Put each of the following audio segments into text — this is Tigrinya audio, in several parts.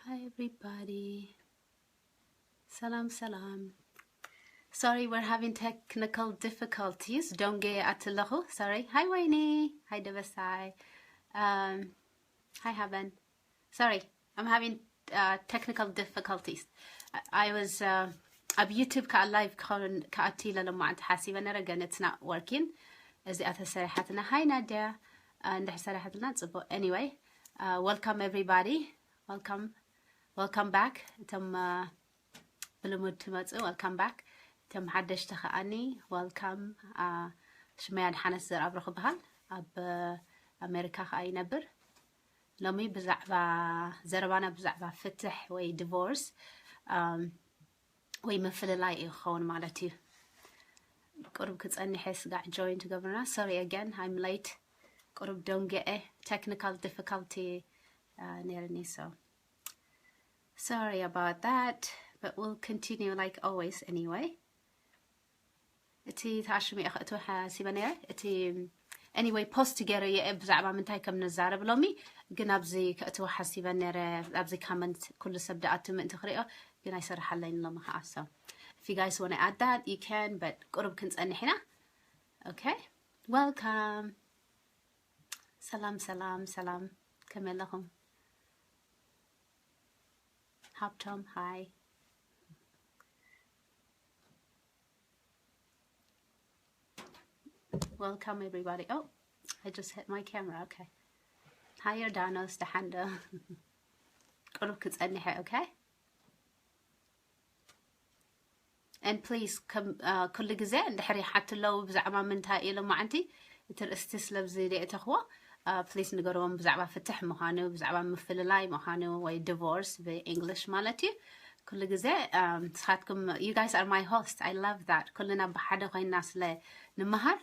Hi everybody. ሰላም ሰላም። Sorry, we're having technical difficulties. ደንጉየ ኣለኹ። Sorry. Hi ወይኒ. Hi ደበሳይ. Um, hi ሃበን. Sorry, I'm having uh, technical difficulties. I, I was uh, ኣብ YouTube ከዓ ላይቭ ክኸውን ክኣቲ ኢለ ሎማዓንቲ ሓሲበ ነረ፣ ግን it's not working። እዚኣ ተሰሪሓትና። Hi ናድያ። Uh, እንድሕር ሰሪሓትና ጽቡቕ። Anyway, uh, welcome everybody. Welcome. Welcome back. እቶም uh, ብልሙድ ትመጹ፣ welcome back። እቶም ሓደሽቲ ከኣኒ welcome። Uh, ሽመይ ኣድሓነት ዘርኣብሩኽ ይበሃል። ኣብ uh, ኣሜሪካ ከኣ ይነብር። ሎሚ ብዛዕባ ዘረባና ብዛዕባ ፍትሕ ወይ ዲቮርስ ወይ ምፍልላይ እዩ ክኸውን ማለት እዩ። ቁሩብ ክጸንሐ ስጋዕ join ትገብርና። Sorry again, I'm late. ቁሩብ ደንገኤ፣ technical difficulty uh, ነርኒ። So sorry about that, but we'll continue like always anyway. እቲ ተኣሽሙ እየ ከእትዎ ሓሲበ ነረ። እቲ anyway post ገይረ እየ ብዛዕባ ምንታይ ከም ንዛረብ ሎሚ፣ ግን ኣብዚ ከእትዎ ሓሲበ ነረ። ኣብዚ comment ኩሉ ሰብ ደኣቱ ምእንቲ ክሪኦ፣ ግን ኣይሰርሓለይን ሎሚ ከዓ። So if you guys want to add that, you can, but ቁሩብ ክንጸንሕ ኢና። Okay, welcome. ሰላም ሰላም ሰላም፣ ከመይ ኣለኹም? ሃብቶም፣ hi. Welcome everybody. Oh, I just hit my camera. Okay. Hi ዮርዳኖስ፣ ደሓን ዶ? ቁሩብ ክጸንሐ። Okay. And please ከም uh, ኩሉ ግዜ እንድሕር ይሓትለዉ ብዛዕባ ምንታይ ኢሎም ማዓንቲ እቲ ርእስቲ ስለብዚ ደእተኽዎ please ንገርዎም ብዛዕባ ፍትሕ ምዃኑ፣ ብዛዕባ ምፍልላይ ምዃኑ ወይ ዲቮርስ ብእንግሊሽ ማለት እዩ። ኩሉ ግዜ um, ንስኻትኩም you guys are my host, I love that። ኩልና ብሓደ ኮይና ስለ ንምሃር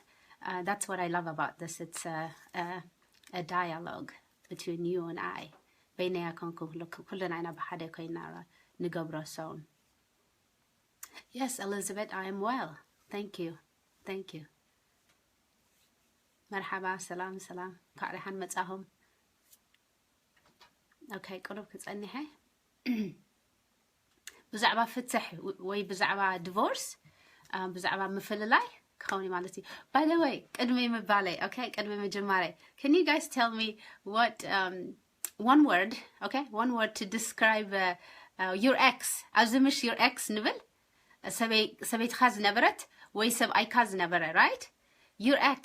uh, that's what I love about this. It's a, a, a dialogue between you and I. በይነይ ኣይኮንኩን፣ ኩሉ- ኩልና ኢና ብሓደ ኮይና ንገብሮ። So yes, Elizabeth, I am well. Thank you. Thank you. መርሓባ፣ ሰላም ሰላም፣ እንኳዕ ደሓን መጻኹም። Okay, ቁሩብ ክጸንሐ። ብዛዕባ ፍትሕ ወይ ብዛዕባ ዲቮርስ፣ ብዛዕባ ምፍልላይ ክኸውን ማለት እዩ። By the way, ቅድሚ ምባለይ፣ okay፣ ቅድሚ ምጅማረይ፣ can you guys tell me what um, one word, okay, one word to describe uh, uh, your ex? ኣብዚ ምሽ your ex ንብል፣ ሰበይ- ሰበይትኻ ዝነበረት ወይ ሰብኣይካ ዝነበረ፣ right? Your ex.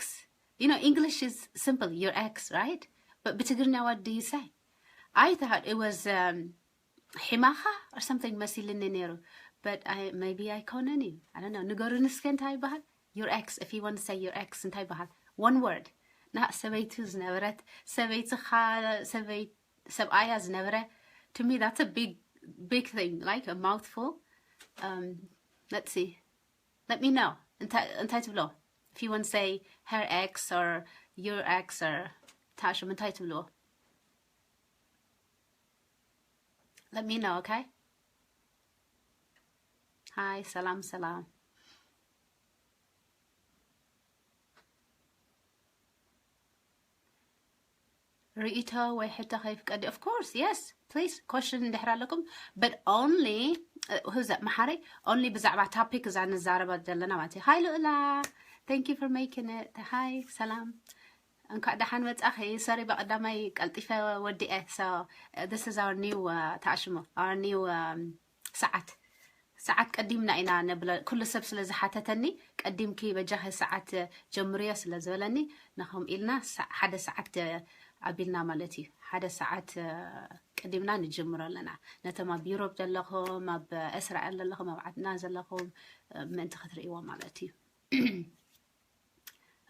You know, English is simple, your ex, right? But ብትግርኛ what do you say? I thought it was um, ሒማኻ or something መሲልኒ ነይሩ። But I, maybe ኣይኮነን እዩ። I don't know. ንገሩኒ እስከ እንታይ ይበሃል? Your ex, if you want to say your ex እንታይ ይበሃል? One word. ና ሰበይቱ ዝነበረት፣ ሰበይትኻ፣ ሰበይ- ሰብኣያ ዝነበረ። To me that's a big big thing, like a mouthful. Um, let's see. Let me know. እንታይ እንታይ ትብሎ? If you want to say her ex or your ex or ታሽም እንታይ ትብልዎ? Let me know, okay? Hi, ሰላም ሰላም። ርእይቶ ወይ ሕቶ ከይፍቀድ? Of course, yes, please, question እንድሕር ኣለኩም, but only uh, who's that? መሓሪ? Only ብዛዕባ topic እዛ ንዛረባ ዘለና ማለት እዩ። Hi ልኡላ, thank you for making it. Hi ሰላም፣ እንኳዕ ደሓን መጻኺ። Sorry በቀዳማይ ቀልጢፈ ወዲኤ። So uh, this is our new uh, ተኣሽሙ, our new um, ሰዓት ሰዓት ቀዲምና ኢና ነብለ። ኩሉ ሰብ ስለ ዝሓተተኒ፣ ቀዲምኪ በጃኺ ሰዓት ጀምርዮ ስለ ዝበለኒ፣ ንኸም ኢልና ሰ- ሓደ ሰዓት ኣቢልና ማለት እዩ። ሓደ ሰዓት ቀዲምና ንጅምሮ ኣለና። ነቶም ኣብ ዩሮፕ ዘለኹም፣ ኣብ እስራኤል ዘለኹም፣ ኣብ ዓድና ዘለኹም ምእንቲ ክትርእይዎ ማለት እዩ።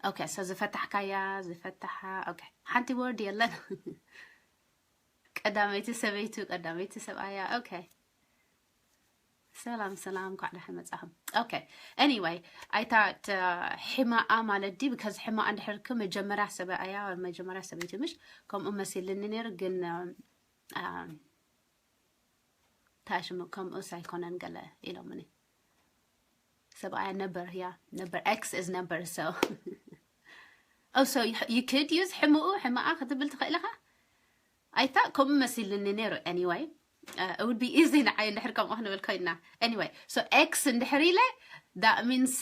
Okay, so ዝፈታሕካያ ዝፈታሓ። Okay, ሓንቲ ወርድ የለን። ቀዳመይቲ ሰበይቱ፣ ቀዳመይቲ ሰብኣያ። Okay. ሰላም ሰላም፣ እንኳዕ ደሓን መጻኹም። Okay, anyway, I thought uh, ሕማኣ ማለት ዲ because ሕማኣ እንድሕርክ መጀመርያ ሰብኣያ፣ መጀመርያ ሰበይቲ ምሽ ከምኡ መሲልኒ ነይሩ፣ ግን um, um, ታሽሙ ከምኡስ ኣይኮነን ገለ ኢሎምኒ። ሰብኣያ ነበር፣ yeah, ነበር, ex is ነበር. So oh, so you, you could use ሕምኡ፣ ሕማኣ ክትብል ትኽእል ኢኻ። I thought ከምኡ መሲልኒ ነይሩ። Anyway, it would be easy ንዓይ እንድሕር ከምኡ ክንብል ኮይና። Anyway, so X እንድሕር ኢለ, that means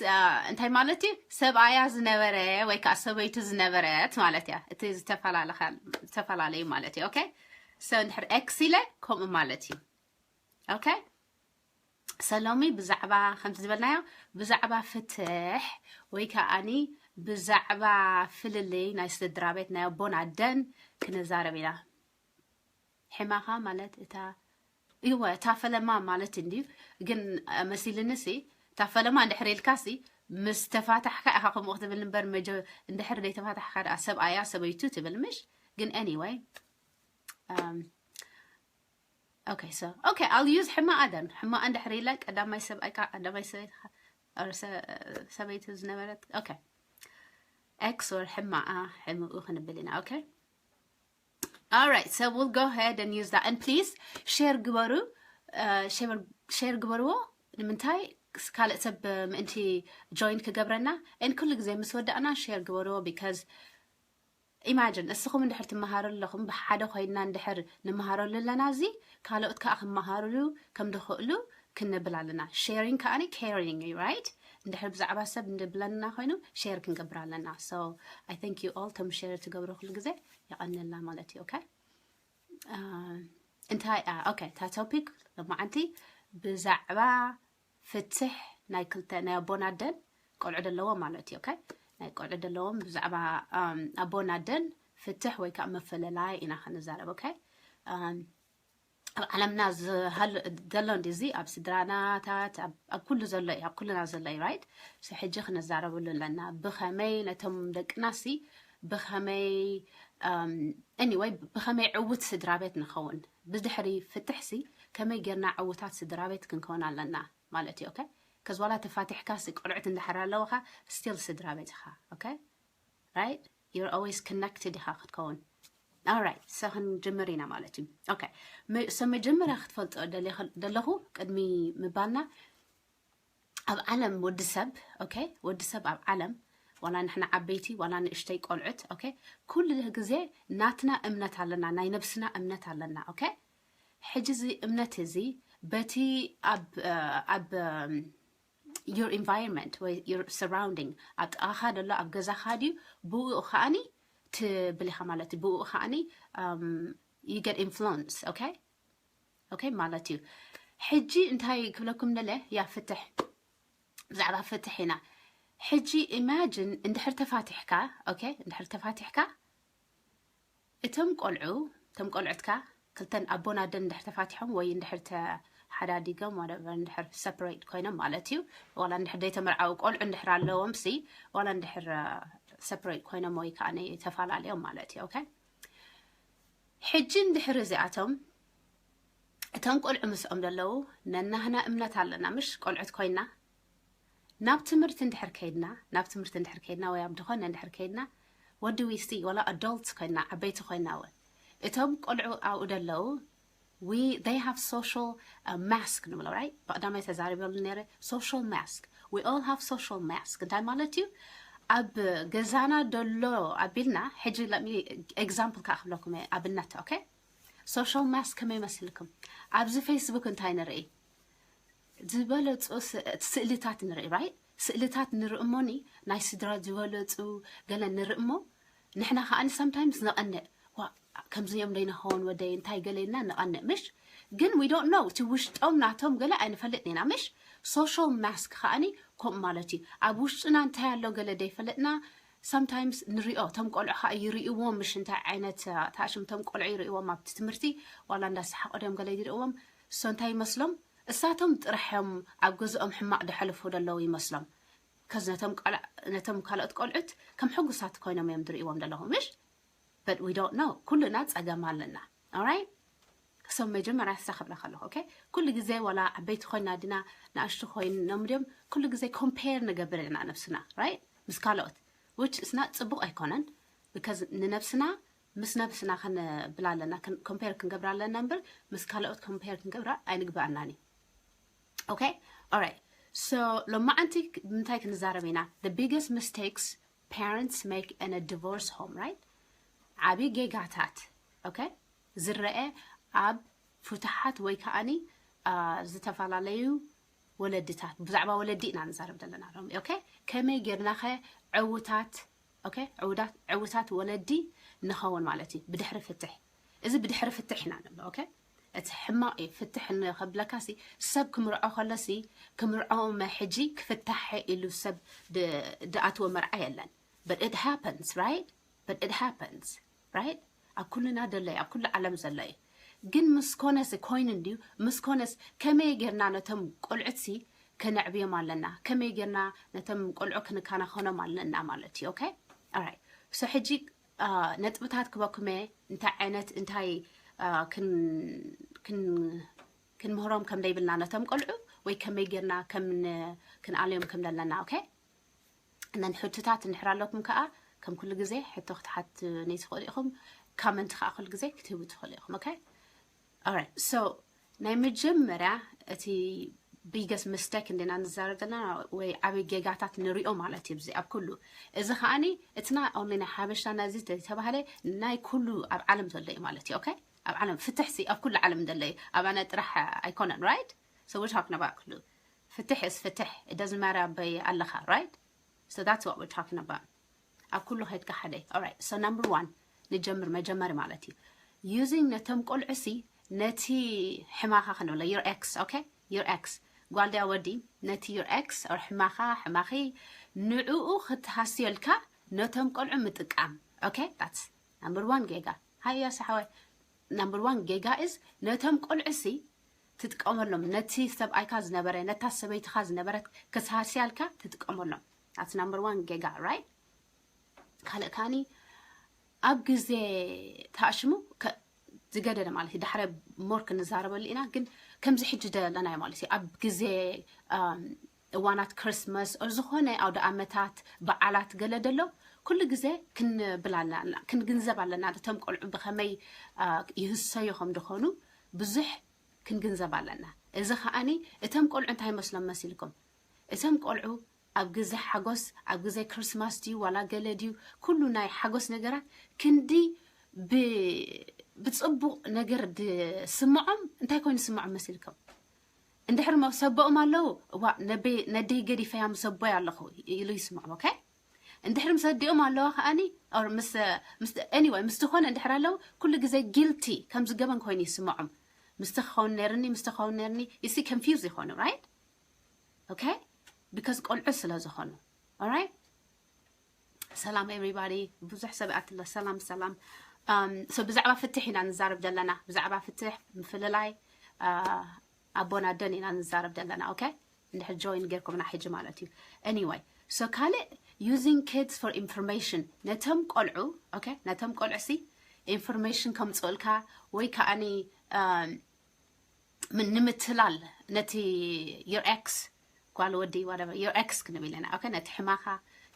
እንታይ ማለት እዩ? ሰብኣያ ዝነበረ ወይ ከዓ ሰበይቱ ዝነበረት ማለት እያ። እቲ ዝተፈላለዩ ማለት እዩ። Okay, so እንድሕር X ኢለ ከምኡ ማለት እዩ። Okay, so ሎሚ ብዛዕባ ከምቲ ዝበልናዮ ብዛዕባ ፍትሕ ወይ ከዓኒ ብዛዕባ ፍልልይ ናይ ስድራ ቤት ናይ ኣቦን ኣደን ክንዛረብ ኢና። ሕማኻ ማለት እታ እወ እታ ፈለማ ማለት እንድዩ። ግን መሲልንሲ እታ ፈለማ እንድሕር ኢልካሲ ምስ ተፋታሕካ ኢኻ ከምኡ ክትብል እምበር፣ መጀ እንድሕር ዘይተፋታሕካ ደኣ ሰብኣያ ሰበይቱ ትብል ምሽ? ግን anyway, okay, so okay, I'll use ሕማኣ then። ሕማኣ እንድሕር ኢለ ቀዳማይ ሰብኣይካ ቀዳማይ ሰበይትኻ ሰበይቱ ዝነበረት። Okay, X or ሕማኣ ሕምኡ ክንብል ኢና። Okay, all right, so we'll go ahead and use that, and please share ግበሩ። Share ግበርዎ። ንምንታይ? ካልእ ሰብ ምእንቲ join ክገብረና። And ኩሉ ግዜ ምስ ወዳእና share ግበርዎ፣ because imagine እስኹም እንድሕር ትመሃሩ ኣለኹም፣ ብሓደ ኮይና እንድሕር ንመሃረሉ ኣለና፣ እዚ ካልኦት ከዓ ክመሃሩሉ ከም ድኽእሉ ክንብል ኣለና። Sharing ከዓኒ caring እዩ፣ right? እንድሕር ብዛዕባ ሰብ እንድብለና ኮይኑ share ክንገብር ኣለና። So I thank you all ቶም share ትገብሩ ኩሉ ግዜ፣ የቐንልና ማለት እዩ። Okay, እንታይ okay፣ እታ topic ሎማዓንቲ ብዛዕባ ፍትሕ ናይ ክልተ ናይ ኣቦን ኣደን ቆልዑ ደለዎም ማለት እዩ። Okay፣ ናይ ቆልዑ ደለዎም ብዛዕባ ኣቦን ኣደን ፍትሕ ወይ ከዓ መፈለላይ ኢና ክንዛረብ። Okay፣ ኣብ ዓለምና ዘሎ እንዲዚ ኣብ ስድራናታት ኣብ ኩሉ ዘሎ እዩ፣ ኣብ ኩልና ዘሎ እዩ። Right፣ ሕጂ ክንዛረብሉ ኣለና። ብኸመይ ነቶም ደቅናሲ ብኸመይ anyway ብኸመይ ዕውት ስድራ ቤት ንኸውን? ብድሕሪ ፍትሕሲ ከመይ ጌርና ዕውታት ስድራ ቤት ክንከውን ኣለና ማለት እዩ። Okay፣ ከዚ ዋላ ተፋቲሕካሲ ቆልዑት እንድሕር ኣለውኻ፣ still ስድራ ቤት ኢኻ። Okay፣ right፣ you're always connected ኢኻ ክትከውን። All right፣ so ክንጅምር ኢና ማለት እዩ። Okay፣ so መጀመርያ ክትፈልጦ ደለኹ ቅድሚ ምባልና ኣብ ዓለም ወዲ ሰብ፣ okay፣ ወዲ ሰብ ኣብ ዓለም ዋላ ንሕና ዓበይቲ ዋላ ንእሽተይ ቆልዑት፣ okay፣ ኩሉ ግዜ ናትና እምነት ኣለና፣ ናይ ነብስና እምነት ኣለና። Okay፣ ሕጂ እዚ እምነት እዚ በቲ ኣብ ኣብ your environment ወይ your surrounding ኣብ ጥቓኻ ደሎ ኣብ ገዛኻ ድዩ፣ ብኡ ከዓኒ ትብል ኢኻ ማለት እዩ። ብኡ ከዓኒ you get influence። Okay፣ okay ማለት እዩ። ሕጂ እንታይ ክብለኩም ደለ ያ ፍትሕ ብዛዕባ ፍትሕ ኢና። ሕጂ imagine እንድሕር ተፋቲሕካ፣ okay፣ እንድሕር ተፋቲሕካ እቶም ቆልዑ እቶም ቆልዑትካ ክልተን ኣቦን ኣደን እንድሕር ተፋቲሖም ወይ እንድሕር ተሓዳዲጎም whatever እንድሕር separate ኮይኖም ማለት እዩ። ዋላ እንድሕር ዘይተመርዓው ቆልዑ እንድሕር ኣለዎም ሲ ዋላ እንድሕር separate ኮይኖም ወይ ከዓ ተፈላለዮም ማለት እዩ። Okay፣ ሕጂ እንድሕር እዚኣቶም እቶም ቆልዑ ምስኦም ዘለዉ ነናህና እምነት ኣለና ምሽ ቆልዑት ኮይና ናብ ትምህርቲ እንድሕር ከይድና ናብ ትምህርቲ እንድሕር ከይድና ወይ ኣብ ድኾነ እንድሕር ከይድና ወዲ ዊስቲ ወላ adult ኮይና ዓበይቲ ኮይና እውን እቶም ቆልዑ ኣብኡ ዘለዉ we they have social mask ንብሎ right ብቀዳማይ ተዛሪበሉ ነረ social mask we all have social mask እንታይ ማለት እዩ ኣብ ገዛና ደሎ ኣቢልና ሕጂ let me example ከዓ ክብለኩም ኣብነት okay social mask ከመይ መስልኩም ኣብዚ Facebook እንታይ ንርኢ ዝበለፁ ስእልታት ንርኢ right ስእልታት ንርኢ እሞኒ ናይ ስድራ ዝበለፁ ገለ ንርኢ እሞ ንሕና ከዓ sometimes ንቐንእ ከምዚ እዮም ደይንኸውን ወደይ እንታይ ገለ ኢልና ንቐንእ ምሽ ግን we don't know እቲ ውሽጦም ናቶም ገለ ኣይንፈልጥ ኢና ምሽ social mask ከዓኒ ከምኡ ማለት እዩ ኣብ ውሽጥና እንታይ ኣሎ ገለ ደይፈለጥና sometimes ንሪኦ እቶም ቆልዑ ከዓ ይርእይዎም ምሽ እንታይ ዓይነት ታሽም እቶም ቆልዑ ይርእይዎም ኣብቲ ትምህርቲ ዋላ እንዳሰሓቆ ድዮም ገለ ይርእዎም so እንታይ ይመስሎም እሳቶም ጥራሕ እዮም ኣብ ገዝኦም ሕማቕ ደሕልፉ ደለዉ ይመስሎም ከዚ ነቶም ካልኦት ቆልዑት ከም ሕጉሳት ኮይኖም እዮም ዝርእይዎም ዘለኹ ምሽ but we don't know ኩልና ጸገም ኣለና right so መጀመርያ ንሳ ክብላ ከለኹ okay ኩሉ ግዜ ዋላ ዓበይቲ ኮይና ድና ንኣሽቱ ኮይኖም ድዮም ኩሉ ግዜ compare ንገብር ኢና ነብስና right ምስ ካልኦት which is not ጽቡቕ ኣይኮነን because ንነብስና ምስ ነብስና ክንብል ኣለና compare ክንገብር ኣለና እምበር ምስ ካልኦት compare ክንገብር ኣይንግባኣናን እዩ okay all right so ሎማዓንቲ ብምንታይ ክንዛረብ ኢና the biggest mistakes parents make in a divorce home right ዓብዪ ጌጋታት okay ዝረአ ኣብ ፍትሓት ወይ ከዓኒ ዝተፈላለዩ ወለድታት፣ ብዛዕባ ወለዲ ኢና ንዛረብ ዘለና ሎም። ኦኬ፣ ከመይ ጌርናኸ ዕውታት፣ ኦኬ፣ ዕውታት ወለዲ ንኸውን ማለት እዩ ብድሕሪ ፍትሕ። እዚ ብድሕሪ ፍትሕ ኢና ንብሎ። ኦኬ፣ እቲ ሕማቕ እዩ። ፍትሕ ንኸብለካ ሲ ሰብ ክምርዖ ከሎ ሲ ክምርዖ ሕጂ ክፍታሐ ኢሉ ሰብ ድኣትዎ መርዓ የለን። But it happens, right? But it happens, right? ኣብ ኩልና ደለይ ኣብ ኩሉ ዓለም ዘለይ ግን ምስ ኮነስ ኮይኑ እንድዩ። ምስ ኮነስ ከመይ ጌርና ነቶም ቆልዑትሲ ከነዕብዮም ኣለና? ከመይ ጌርና ነቶም ቆልዑ ክንከናኸኖም ኣለና ማለት እዩ። ኦኬ፣ ኦራይት። ሶ ሕጂ ነጥብታት ክበኩመ እንታይ ዓይነት እንታይ ክንምህሮም ከም ደይብልና ነቶም ቆልዑ ወይ ከመይ ጌርና ከም ክንኣልዮም ከም ዘለና። ኦኬ፣ እነን ሕቶታት እንድሕር ኣለኩም ከዓ ከም ኩሉ ግዜ ሕቶ ክትሓት ነይ ትኽእሉ ኢኹም። ካመንት ከዓ ኩሉ ግዜ ክትህቡ ትኽእሉ ኢኹም። ኦኬ፣ ኦራይት። ሶ ናይ መጀመርያ እቲ ቢገስ ምስቴክ እንዲና ንዛረብ ዘለና ወይ ዓብይ ጌጋታት ንሪኦ ማለት እዩ። እዚ ኣብ ኩሉ እዚ ከዓኒ እትና ኦንሊ ናይ ሓበሻ ናዚ ተባሃለ ናይ ኩሉ ኣብ ዓለም ዘሎ እዩ ማለት እዩ። ኦኬ፣ ኣብ ዓለም ፍትሕ ሲ ኣብ ኩሉ ዓለም ዘሎ እዩ። ኣባና ጥራሕ ኣይኮነን። ራይት? So we're talking about ኩሉ ፍትሕ is ፍትሕ። It doesn't matter ኣበይ ኣለኻ። Right? So that's what we're talking about. ኣብ ኩሉ ከይድካ ሓደ። Alright, so number one ንጀምር። መጀመሪ ማለት እዩ using ነቶም ቆልዑ ሲ ነቲ ሕማኻ ክንብሎ your ex, okay? Your ex ጓል ድያ ወዲ? ነቲ your ex or ሕማኻ ሕማኺ ንዕኡ ክትሃስየልካ ነቶም ቆልዑ ምጥቃም። Okay, that's number one ጌጋ። ሃያ ሳሓወይ number one ጌጋ is ነቶም ቆልዑ ሲ ትጥቀመሎም ነቲ ሰብኣይካ ዝነበረ ነታ ሰበይትኻ ዝነበረት ክትሃስያልካ ትጥቀመሎም። That's number one ጌጋ። Right? ካልእ ካኒ ኣብ ግዜ ተኣሽሙ ዝገደደ ማለት እዩ። ዳሕረ more ክንዛረበሉ ኢና። ግን ከምዚ ሕጂ ደለናዮ ማለት እዩ ኣብ ግዜ እዋናት ክርስመስ ኦር ዝኾነ ኣውደ ኣመታት በዓላት ገለ ደሎ ኩሉ ግዜ ክንብል ኣለና፣ ክንግንዘብ ኣለና እቶም ቆልዑ ብኸመይ ይህሰዩ ከም ዝኾኑ ብዙሕ ክንግንዘብ ኣለና። እዚ ከዓኒ እቶም ቆልዑ እንታይ መስሎም መሲልኩም? እቶም ቆልዑ ኣብ ግዜ ሓጎስ ኣብ ግዜ ክርስማስ ድዩ ዋላ ገለ ድዩ ኩሉ ናይ ሓጎስ ነገራት ክንዲ ብፅቡቕ ነገር ዝስምዖም እንታይ ኮይኑ ዝስምዖም መሲልኩም? እንድሕር መሰቦኦም ኣለዉ እዋ ነደይ ገዲፈያ ምሰቦይ ኣለኹ ኢሉ ይስምዖም። ኦኬ፣ እንድሕር ምስ ኣዲኦም ኣለዋ ከዓኒ ኤኒወይ ምስ ዝኾነ እንድሕር ኣለዉ ኩሉ ግዜ ጊልቲ ከም ዝገበን ኮይኑ ይስምዖም። ምስቲ ክኸውን ነርኒ ምስቲ ክኸውን ነርኒ ይሲ ኮንፊውዝ ይኾኑ። ራይት? ኦኬ፣ ቢካዝ ቆልዑ ስለ ዝኾኑ። ኦራይት፣ ሰላም ኤቭሪባዲ። ብዙሕ ሰብ ኣትሎ። ሰላም ሰላም። ሶ ብዛዕባ ፍትሕ ኢና ንዛረብ ዘለና፣ ብዛዕባ ፍትሕ ምፍልላይ ኣቦን ኣደን ኢና ንዛረብ ዘለና። ኦኬ፣ እንድሕር ጆይን ጌርኩምና ሕጂ ማለት እዩ። Anyway, so ካልእ using kids for information፣ ነቶም ቆልዑ፣ ኦኬ፣ ነቶም ቆልዑ ሲ ኢንፎርሜሽን ከምፅኡልካ ወይ ከዓኒ ንምትላል ነቲ your ex ጓል ወዲ whatever your ex ክንብል ኢና። ኦኬ፣ ነቲ ሕማኻ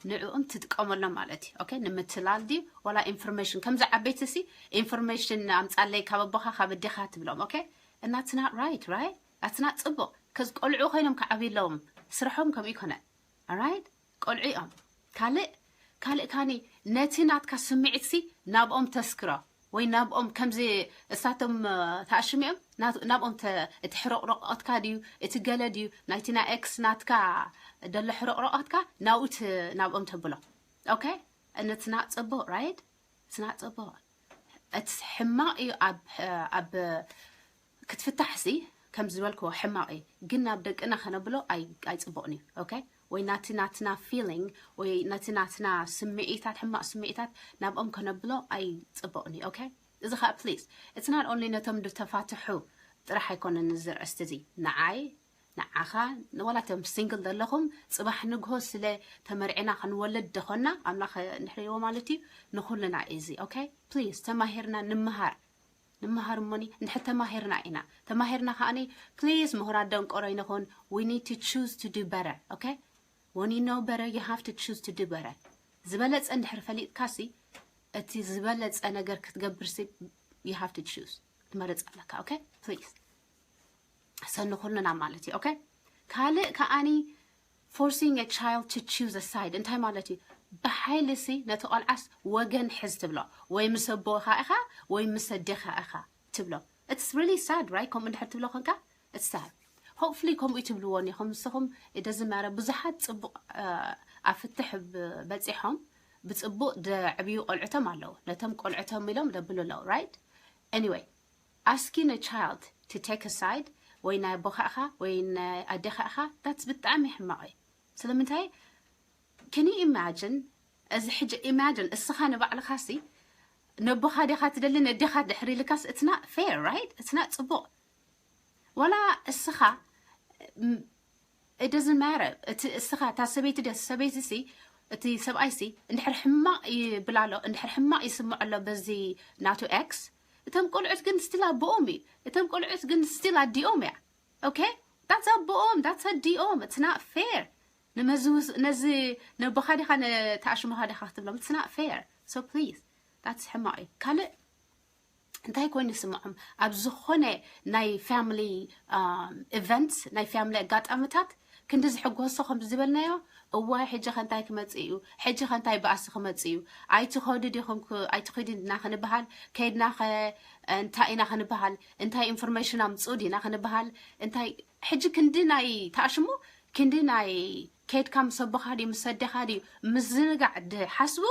ንዕኡም ትጥቀመሎም ማለት እዩ። ኦኬ፣ ንምትላል ድዩ ዋላ ኢንፎርሜሽን? ከምዚ ዓበይቲ ሲ ኢንፎርሜሽን ኣምፃለይ ካብ ኣቦኻ ካብ ኣዴኻ ትብሎም። ኦኬ፣ and that's not right, right? That's not ፅቡቕ። ከዚ ቆልዑ ኮይኖም ክዓብዩ ኣለዎም፣ ስርሖም ከምኡ ይኮነ። Alright? ቆልዑ እዮም። ካልእ ካልእ ካኒ ነቲ ናትካ ስምዒት ሲ ናብኦም ተስክሮ ወይ ናብኦም ከምዚ እሳቶም ተኣሽሚኦም ናብኦም እቲ ሕርቕርቆትካ ድዩ እቲ ገለ ድዩ ናይቲ ናይ ኤክስ ናትካ ደሎ ሕርቕርቆትካ ናብኡ ናብኦም ተብሎ። ኦኬ፣ ነቲ ናት ፅቡቕ፣ ራይት? እቲ ናት ፅቡቕ። እቲ ሕማቕ እዩ ኣብ ኣብ ክትፍታሕ ሲ ከም ዝበልክዎ ሕማቕ እዩ፣ ግን ናብ ደቅና ከነብሎ ኣይፅቡቕን እዩ። ኦኬ፣ ወይ ናቲ ናትና ፊሊንግ ወይ ናቲ ናትና ስምዒታት ሕማቕ ስምዒታት ናብኦም ከነብሎ ኣይፅቡቕን እዩ። ኦኬ፣ እዚ ከዓ ፕሊዝ it's not only ነቶም ዝተፋትሑ ጥራሕ ኣይኮነን እዚ ርእስቲ እዚ፣ ንዓይ ንዓኻ ንዋላቶም ሲንግል ዘለኹም ፅባሕ ንግሆ ስለ ተመርዕና ክንወልድ ደኾና ኣምላኽ ንሕርዎ ማለት እዩ። ንኩልና እዚ ኦኬ፣ ፕሊዝ ተማሂርና ንምሃር ንምሃር እሞኒ እንድሕር ተማሂርና ኢና። ተማሂርና ከዓኒ ፕሊዝ ምሁራት ደንቆሮ ይንኹን። We need to choose to do better, okay? When you know better you have to choose to do better። ዝበለፀ እንድሕር ፈሊጥካ ሲ እቲ ዝበለፀ ነገር ክትገብር ሲ you have to choose ክትመርፅ ኣለካ። ኦኬ፣ ፕሊዝ ሰኒ ኩልና ማለት እዩ። ኦኬ፣ ካልእ ከዓኒ forcing a child to choose a side እንታይ ማለት እዩ? ብሓይሊ ሲ ነቲ ቆልዓስ ወገን ሕዝ ትብሎ፣ ወይ ምስ ኣቦኻ ኢኻ ወይ ምስ ኣዴኻ ኢኻ ትብሎ። It's really sad, right? ከምኡ እንድሕር ትብሎ ኮንካ it's sad. Hopefully ከምኡ ትብልዎ ኢኹም ንስኹም። It doesn't matter. ብዙሓት ጽቡቕ ኣፍትሕ በጺሖም ብጽቡቕ ደዕብዩ ቆልዕቶም ኣለዉ። ነቶም ቆልዕቶም ኢሎም ደብሉ ኣለዉ፣ right? Anyway, asking a child to take a side ወይ ናይ ኣቦኻ ኢኻ ወይ ናይ ኣዴኻ ኢኻ, that's ብጣዕሚ ሕማቕ እዩ። ስለምንታይ? Can you imagine? እዚ ሕጂ imagine እስኻ ንባዕልኻ ሲ ነቦኻ ዲኻ ትደሊ ነዴኻ ድሕሪ ኢልካስ it's not fair, right? It's not ጽቡቕ። ዋላ እስኻ it doesn't matter እቲ እስኻ እታ ሰበይቲ ደስ ሰበይቲ ሲ እቲ ሰብኣይ ሲ እንድሕር ሕማቕ ይብል ኣሎ እንድሕር ሕማቕ ይስምዖ ኣሎ በዚ ናቱ ex እቶም ቆልዑት ግን still ኣቦኦም እዩ እቶም ቆልዑት ግን still ኣዲኦም እያ okay that's ኣቦኦም that's ኣዲኦም it's not fair ንመዚ ነዚ ነቦኻ ዲኻ ንተኣሽሞኻ ዲኻ ክትብሎም it's not fair so please that's ሕማቕ እዩ ካልእ እንታይ ኮይኑ ይስምዖም ኣብ ዝኾነ ናይ family events ናይ family ኣጋጣምታት ክንዲ ዝሕጎሶ ከም ዝበልናዮ እዋይ ሕጂ ከንታይ ክመጽእ እዩ ሕጂ ከንታይ ባእሲ ክመጽእ እዩ ኣይትኸዱ ዲኹም ኣይትኸዱ ዲና ክንበሃል ከይድና ከ እንታይ ኢና ክንበሃል እንታይ information ኣምጽኡ ዲና ክንበሃል እንታይ ሕጂ ክንዲ ናይ ተኣሽሙ ክንዲ ናይ ከይድካ ምስ ኣቦኻ ድዩ ምስ ኣዴኻ ድዩ ምዝንጋዕ ድሓስቡ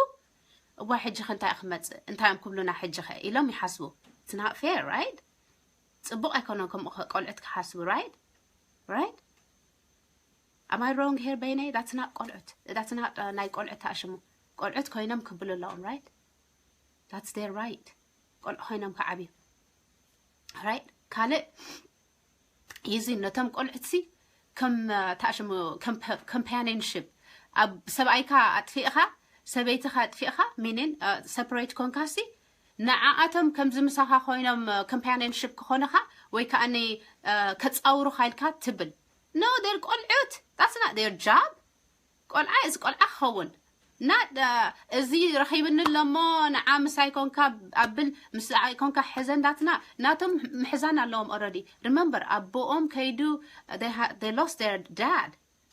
እዋ ሕጂ ከ እንታይ ክመጽእ እንታይ እዮም ክብሉና ሕጂ ከ ኢሎም ይሓስቡ it's not fair right ጽቡቕ ኣይኮነን ከምኡ ቆልዑት ክሓስቡ right right am I wrong here በይነይ that's not ቆልዑት that's not ናይ ቆልዑት ተኣሽሙ ቆልዑት ኮይኖም ክብሉ ኣለዎም right that's their right ቆልዑ ኮይኖም ክዓብዩ right ካልእ ይዚ ነቶም ቆልዑትሲ ከም ታሽሙ companionship ኣብ ሰብኣይካ ኣጥፊእኻ ሰበይትኻ ኣጥፊእኻ ሚኒን separate ኮንካሲ ንዓኣቶም ከምዚ ምሳኻ ኮይኖም companionship ክኾኑኻ ወይ ከኣኒ ከፃውሩኻ ኢልካ ትብል no they're ቆልዑት that's not their job ቆልዓ እዚ ቆልዓ ክኸውን እና እዚ ረኺብኒ ኣለሞ ንዓ ምሳይ ኮንካ ኣብል ምሳይ ኮንካ ሕዘ እንዳትና ናቶም ምሕዛን ኣለዎም already remember ኣቦኦም ከይዱ they lost their dad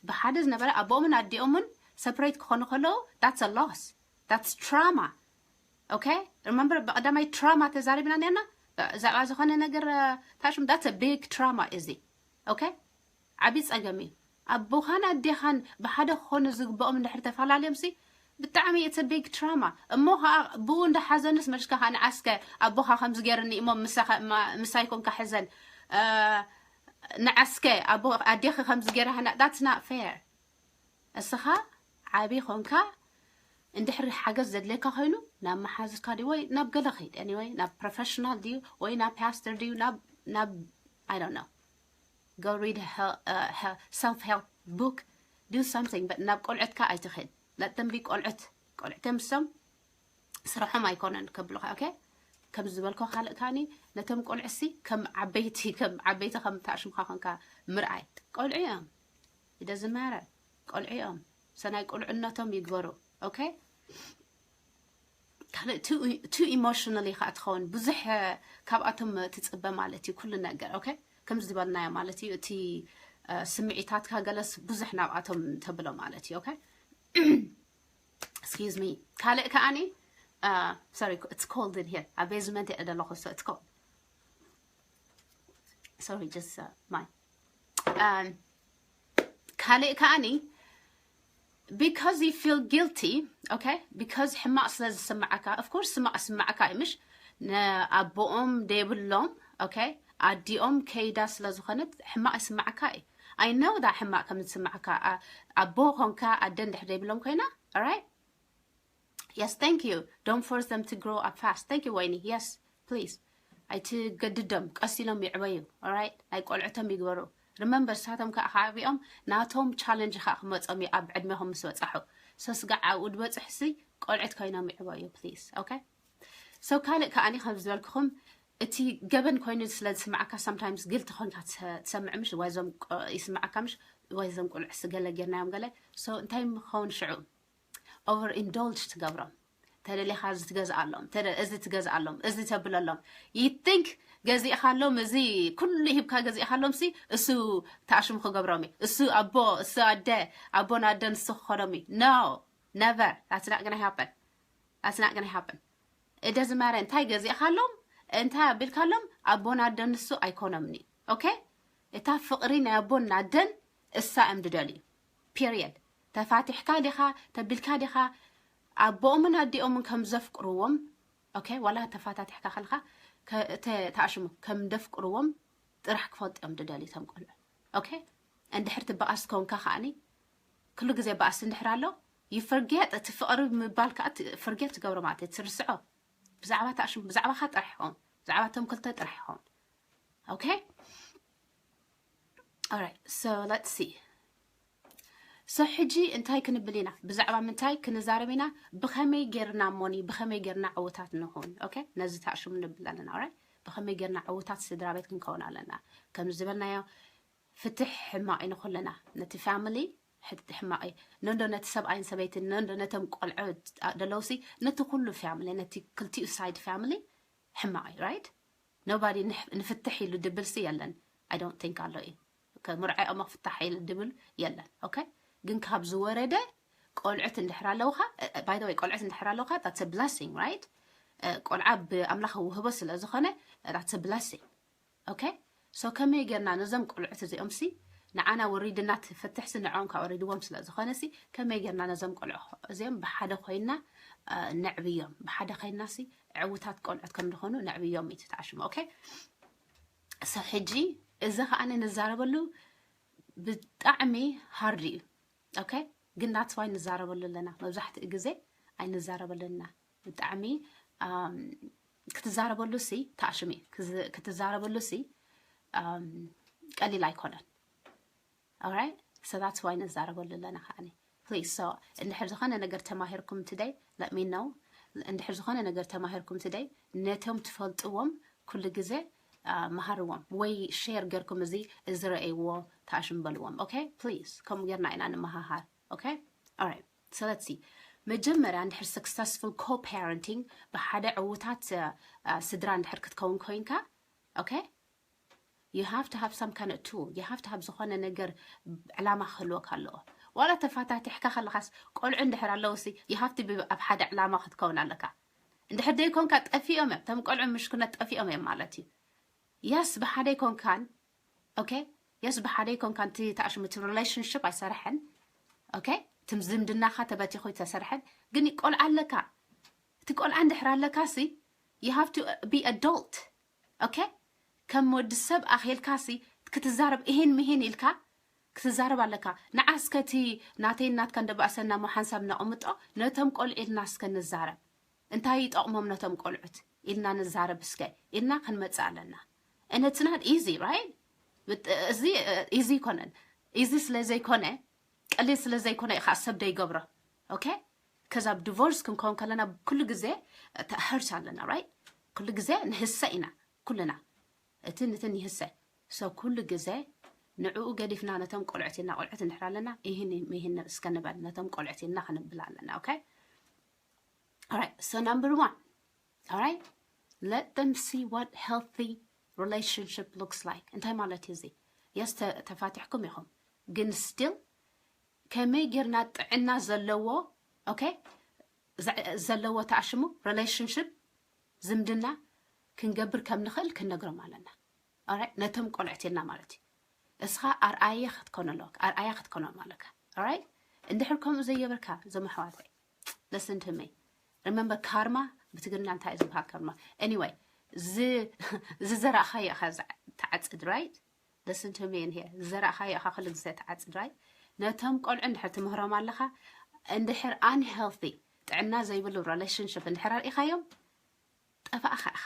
ብሓደ ዝነበረ ኣቦኦምን ኣዲኦምን separate ክኾኑ ከለዉ that's a loss that's trauma okay remember ብቀዳማይ trauma ተዛሪብና ነርና ብዛዕባ ዝኾነ ነገር ታሽም that's a big trauma እዚ okay ዓቢ ጸገም እዩ ኣቦኻን ኣዴኻን ብሓደ ክኾኑ ዝግብኦም እንድሕር ተፈላለዮም ሲ ብጣዕሚ it's a big trauma እሞ ከዓ ብኡ እንዳ ሓዘንስ መልስካ ከዓ ንዓስከ ኣቦኻ ከምዚ ገይርኒ እሞ ምሳይ ኮንካ ሕዘን ንዓስከ ኣቦ ኣዴኺ ከምዚ ገይራ that's not fair እስኻ ዓቢ ኮንካ እንድሕሪ ሓገዝ ዘድልየካ ኮይኑ ናብ መሓዝካ ድዩ ወይ ናብ ገለ ኸይድ anyway ናብ professional ድዩ ወይ ናብ pastor ድዩ ናብ ናብ I don't know go read a, a, a self help book do something but ናብ ቆልዑትካ ኣይትኸድ let them be ቆልዑት ቆልዑት ምሶም ስርሖም ኣይኮነን ከብሉኻ okay ከም ዝበልኮ ካልእ ካኒ ነቶም ቆልዑሲ ከም ዓበይቲ ከም ዓበይቲ ከም ታሽምካ ኮንካ ምርኣይ ቆልዑ እዮም it doesn't matter ቆልዑ እዮም ሰናይ ቁልዕነቶም ይግበሩ okay ካልእ too emotionally ከዓ ትኸውን ብዙሕ ካብኣቶም ትፅበ ማለት እዩ ኩሉ ነገር okay ከም ዝበልናዮ ማለት እዩ እቲ ስምዒታትካ ገለስ ብዙሕ ናብኣቶም ተብሎ ማለት እዩ okay excuse me ካልእ ከዓኒ sorry it's cold in here ኣብ basement እየ ዘለኹ so it's cold sorry just my ካልእ ከዓኒ because you feel guilty okay because ሕማቕ ስለ ዝስምዓካ of course ሕማቕ ዝስምዓካ እዩ ምሽ ንኣቦኦም ደይብሎም okay ኣዲኦም ከይዳ ስለ ዝኾነት ሕማቕ ይስምዓካ እዩ I know that ሕማቕ ከም ዝስምዓካ ኣቦ ኮንካ ኣደ እንድሕር ደይብሎም ኮይና right yes thank you don't force them to grow up fast thank you ወይኒ yes please ኣይትገድዶም ቀስ ኢሎም ይዕበዩ right ናይ ቆልዕቶም ይግበሩ remember ሳቶም ከዓ ከዓቢኦም ናቶም challenge ከዓ ክመፆም እዩ ኣብ ዕድሜኹም ምስ በፃሑ so ስጋዕ ኣብኡ ድበፅሕሲ ቆልዕት ኮይኖም ይዕበዩ please okay so ካልእ ከዓኒ ከም ዝበልኩኹም እቲ ገበን ኮይኑ ስለ ዝስምዓካ sometimes guilty ኮንካ ትሰምዕ ምሽ ወይ ዞም ይስምዓካ ምሽ ወይ ዞም ቁልዕሲ ገለ ጌርናዮም ገለ so እንታይ ምኸውን ሽዑ over indulge ትገብሮም ተደሊኻ እዚ ትገዝኣሎም እዚ ትገዝኣሎም እዚ ተብለሎም you think ገዚእኻሎም እዚ ኩሉ ሂብካ ገዚእኻሎም ሲ እሱ ተኣሽሙ ክገብሮም እዩ እሱ ኣቦ እሱ ኣደ ኣቦን ኣደን እሱ ክኾኖም እዩ no never that's not gonna happen that's not gonna happen it doesn't matter እንታይ ገዚእኻሎም እንታይ ኣቢልካሎም ኣቦን ኣደን ንሱ ኣይኮኖምኒ። ኦኬ፣ እታ ፍቕሪ ናይ ኣቦን ኣደን እሳ እዮም ድደልዩ። ፒሪየድ። ተፋቲሕካ ዲኻ ተቢልካ ዲኻ ኣቦኦምን ኣዲኦምን ከም ዘፍቅርዎም፣ ኦኬ፣ ዋላ ተፋታቲሕካ ከለኻ ተኣሽሙ ከም ደፍቅርዎም ጥራሕ ክፈልጡ እዮም ድደልዩ እቶም ቆልዑ። ኦኬ፣ እንድሕር ትበኣስ ከውንካ ከዓኒ ኩሉ ግዜ በኣስ እንድሕር ኣሎ ይፈርጌጥ እቲ ፍቕሪ ምባል ከዓ ፍርጌጥ ትገብሮ ማለት እዩ። ትርስዖ ብዛዕባ ተኣሽሙ ብዛዕባኻ ጥራሕ ይኸውን፣ ብዛዕባ እቶም ክልተ ጥራሕ ይኸውን። ኦኬ፣ alright, so let's see. So ሕጂ እንታይ ክንብል ኢና? ብዛዕባ ምንታይ ክንዛረብ ኢና? ብኸመይ ጌርና ሞኒ ብኸመይ ጌርና ዕውታት ንኹን? ኦኬ፣ ነዚ ተኣሽሙ ንብል ኣለና። Alright፣ ብኸመይ ጌርና ዕውታት ስድራ ቤት ክንከውን ኣለና? ከም ዝበልናዮ ፍትሕ ሕማቕ እዩ ንኹልና። ነቲ ፋሚሊ ሕማቕ እዩ። ነንዶ ነቲ ሰብኣይን ሰበይትን ነንዶ ነቶም ቆልዑ ደለውሲ ነቲ ኩሉ ፋሚሊ ነቲ ክልቲኡ ሳይድ ፋሚሊ ሕማቕ እዩ። Right? Nobody ንፍትሕ ኢሉ ድብል ሲ የለን። I don't think ኣሎ እዩ። ምርዓኦም ክፍታሕ ኢሉ ድብል የለን። ኦኬ፣ ግን ካብ ዝወረደ ቆልዑት እንድሕር ኣለውካ፣ by the way፣ ቆልዑት እንድሕር ኣለውካ that's a blessing, right? ቆልዓ ብኣምላኽ ውህቦ ስለ ዝኾነ that's a blessing. ኦኬ፣ so ከመይ ጌርና ነዞም ቆልዑት እዚኦም ሲ ንዓና ወሪድና ትፍትሕ ሲ ንዕኦም ካብ ወሪድዎም ስለ ዝኾነ ሲ ከመይ ጌርና ነዞም ቆልዑ እዚኦም ብሓደ ኮይና ነዕብዮም፣ ብሓደ ኮይና ሲ ዕውታት ቆልዑት ከም ዝኾኑ ነዕብዮም እዩ ተኣሽሙ። ኦኬ፣ so ሕጂ እዚ ከዓ ንዛረበሉ ብጣዕሚ ሃርድ እዩ። ኦኬ፣ ግን that's why ንዛረበሉ ኣለና። መብዛሕትኡ ግዜ ኣይንዛረበሉና። ብጣዕሚ ክትዛረበሉ ሲ ተኣሽሚ ክትዛረበሉ ሲ ቀሊል ኣይኮነን። Alright? So that's why ንዛረበሉ ኣለና ከዓኒ። Please, so እንድሕር ዝኾነ ነገር ተማሂርኩም today let me know. እንድሕር ዝኾነ ነገር ተማሂርኩም today ነቶም ትፈልጥዎም ኩሉ ግዜ መሃርዎም ወይ ሼር ገርኩም እዚ እዚ ረእይዎ ተኣሽሙ በልዎም። ኦኬ፣ please፣ ከምኡ ጌርና ኢና ንመሃሃር። ኦኬ፣ alright, so let's see. መጀመርያ እንድሕር successful co-parenting ብሓደ ዕውታት ስድራ እንድሕር ክትከውን ኮይንካ፣ ኦኬ፣ you have to have some kind of tool, you have to have ዝኾነ ነገር ዕላማ ክህልወካ ኣለዎ። ዋላ ተፋታቲሕካ ከለኻስ ቆልዑ እንድሕር ኣለውሲ you have to be ኣብ ሓደ ዕላማ ክትከውን ኣለካ። እንድሕር ደይኮንካ ጠፊኦም እዮም። እቶም ቆልዑ ምሽኩነት ጠፊኦም እዮም ማለት እዩ። Yes፣ ብሓደ ይኮንካን። ኦኬ፣ yes፣ ብሓደ ይኮንካን። እቲ ተኣሽሙ እቲ relationship ኣይሰርሐን። ኦኬ፣ ትም ዝምድናኻ ተበቲኹ ኣይተሰርሐን። ግን ቆልዓ ኣለካ። እቲ ቆልዓ እንድሕር ኣለካ ሲ you have to be adult. ኦኬ፣ ከም ወዲ ሰብ ኣኼልካ ሲ ክትዛረብ እሂን ምሂን ኢልካ ክትዛረብ ኣለካ። ንዓ እስከ እቲ ናተይ ናትካ እንደባእሰና ሞ ሓንሳብ ነቕምጦ፣ ነቶም ቆልዑ ኢልና እስከ ንዛረብ። እንታይ ይጠቕሞም ነቶም ቆልዑት ኢልና ንዛረብ እስከ ኢልና ክንመጽእ ኣለና። And it's not easy, right? እዚ easy ይኮነን። Easy ስለ ዘይኮነ፣ ቀሊል ስለ ዘይኮነ እዩ ከዓ ሰብ ደይገብሮ። ኦኬ፣ ከዛ ብ divorce ክንከውን ከለና ኩሉ ግዜ hurt ኣለና፣ right? ኩሉ ግዜ ንህሰ ኢና ኩልና፣ እቲ ንትን ይህሰ። So ኩሉ ግዜ ንዕኡ ገዲፍና ነቶም ቆልዑት ኢልና ቆልዑት እንድሕር ኣለና ይህን ይህን እስከ ንበል ነቶም ቆልዑት ኢልና ክንብል ኣለና። ኦኬ፣ alright, so number one, alright, let them see what healthy relationship looks like. እንታይ ማለት እዩ እዚ? Yes, ተፋቲሕኩም ኢኹም፣ ግን still ከመይ ጌርና ጥዕና ዘለዎ፣ ኦኬ፣ ዘለዎ ተኣሽሙ relationship፣ ዝምድና ክንገብር ከም ንኽእል ክንነግሮም ኣለና። Alright፣ ነቶም ቆልዑት ኢልና ማለት እዩ። እስኻ ኣርኣያ ክትኮኖ ኣለካ፣ ኣርኣያ ክትኮኖም ኣለካ። Alright፣ እንድሕር ከምኡ ዘይገበርካ እዞም ኣሕዋተይ፣ listen to me, remember፣ ካርማ ብትግርኛ እንታይ እዩ ዝበሃል? ካርማ፣ anyway፣ ዝዘራእኻዮ ኢኻ ትዓጽድ። Right፣ listen to me in here፣ ዝዘራእኻዮ ኢኻ ኩሉ ግዜ ትዓጽድ። Right፣ ነቶም ቆልዑ እንድሕር ትምህሮም ኣለኻ፣ እንድሕር unhealthy፣ ጥዕና ዘይብሉ relationship እንድሕር ኣርኢኻዮም፣ ጠፋእኻ ኢኻ፣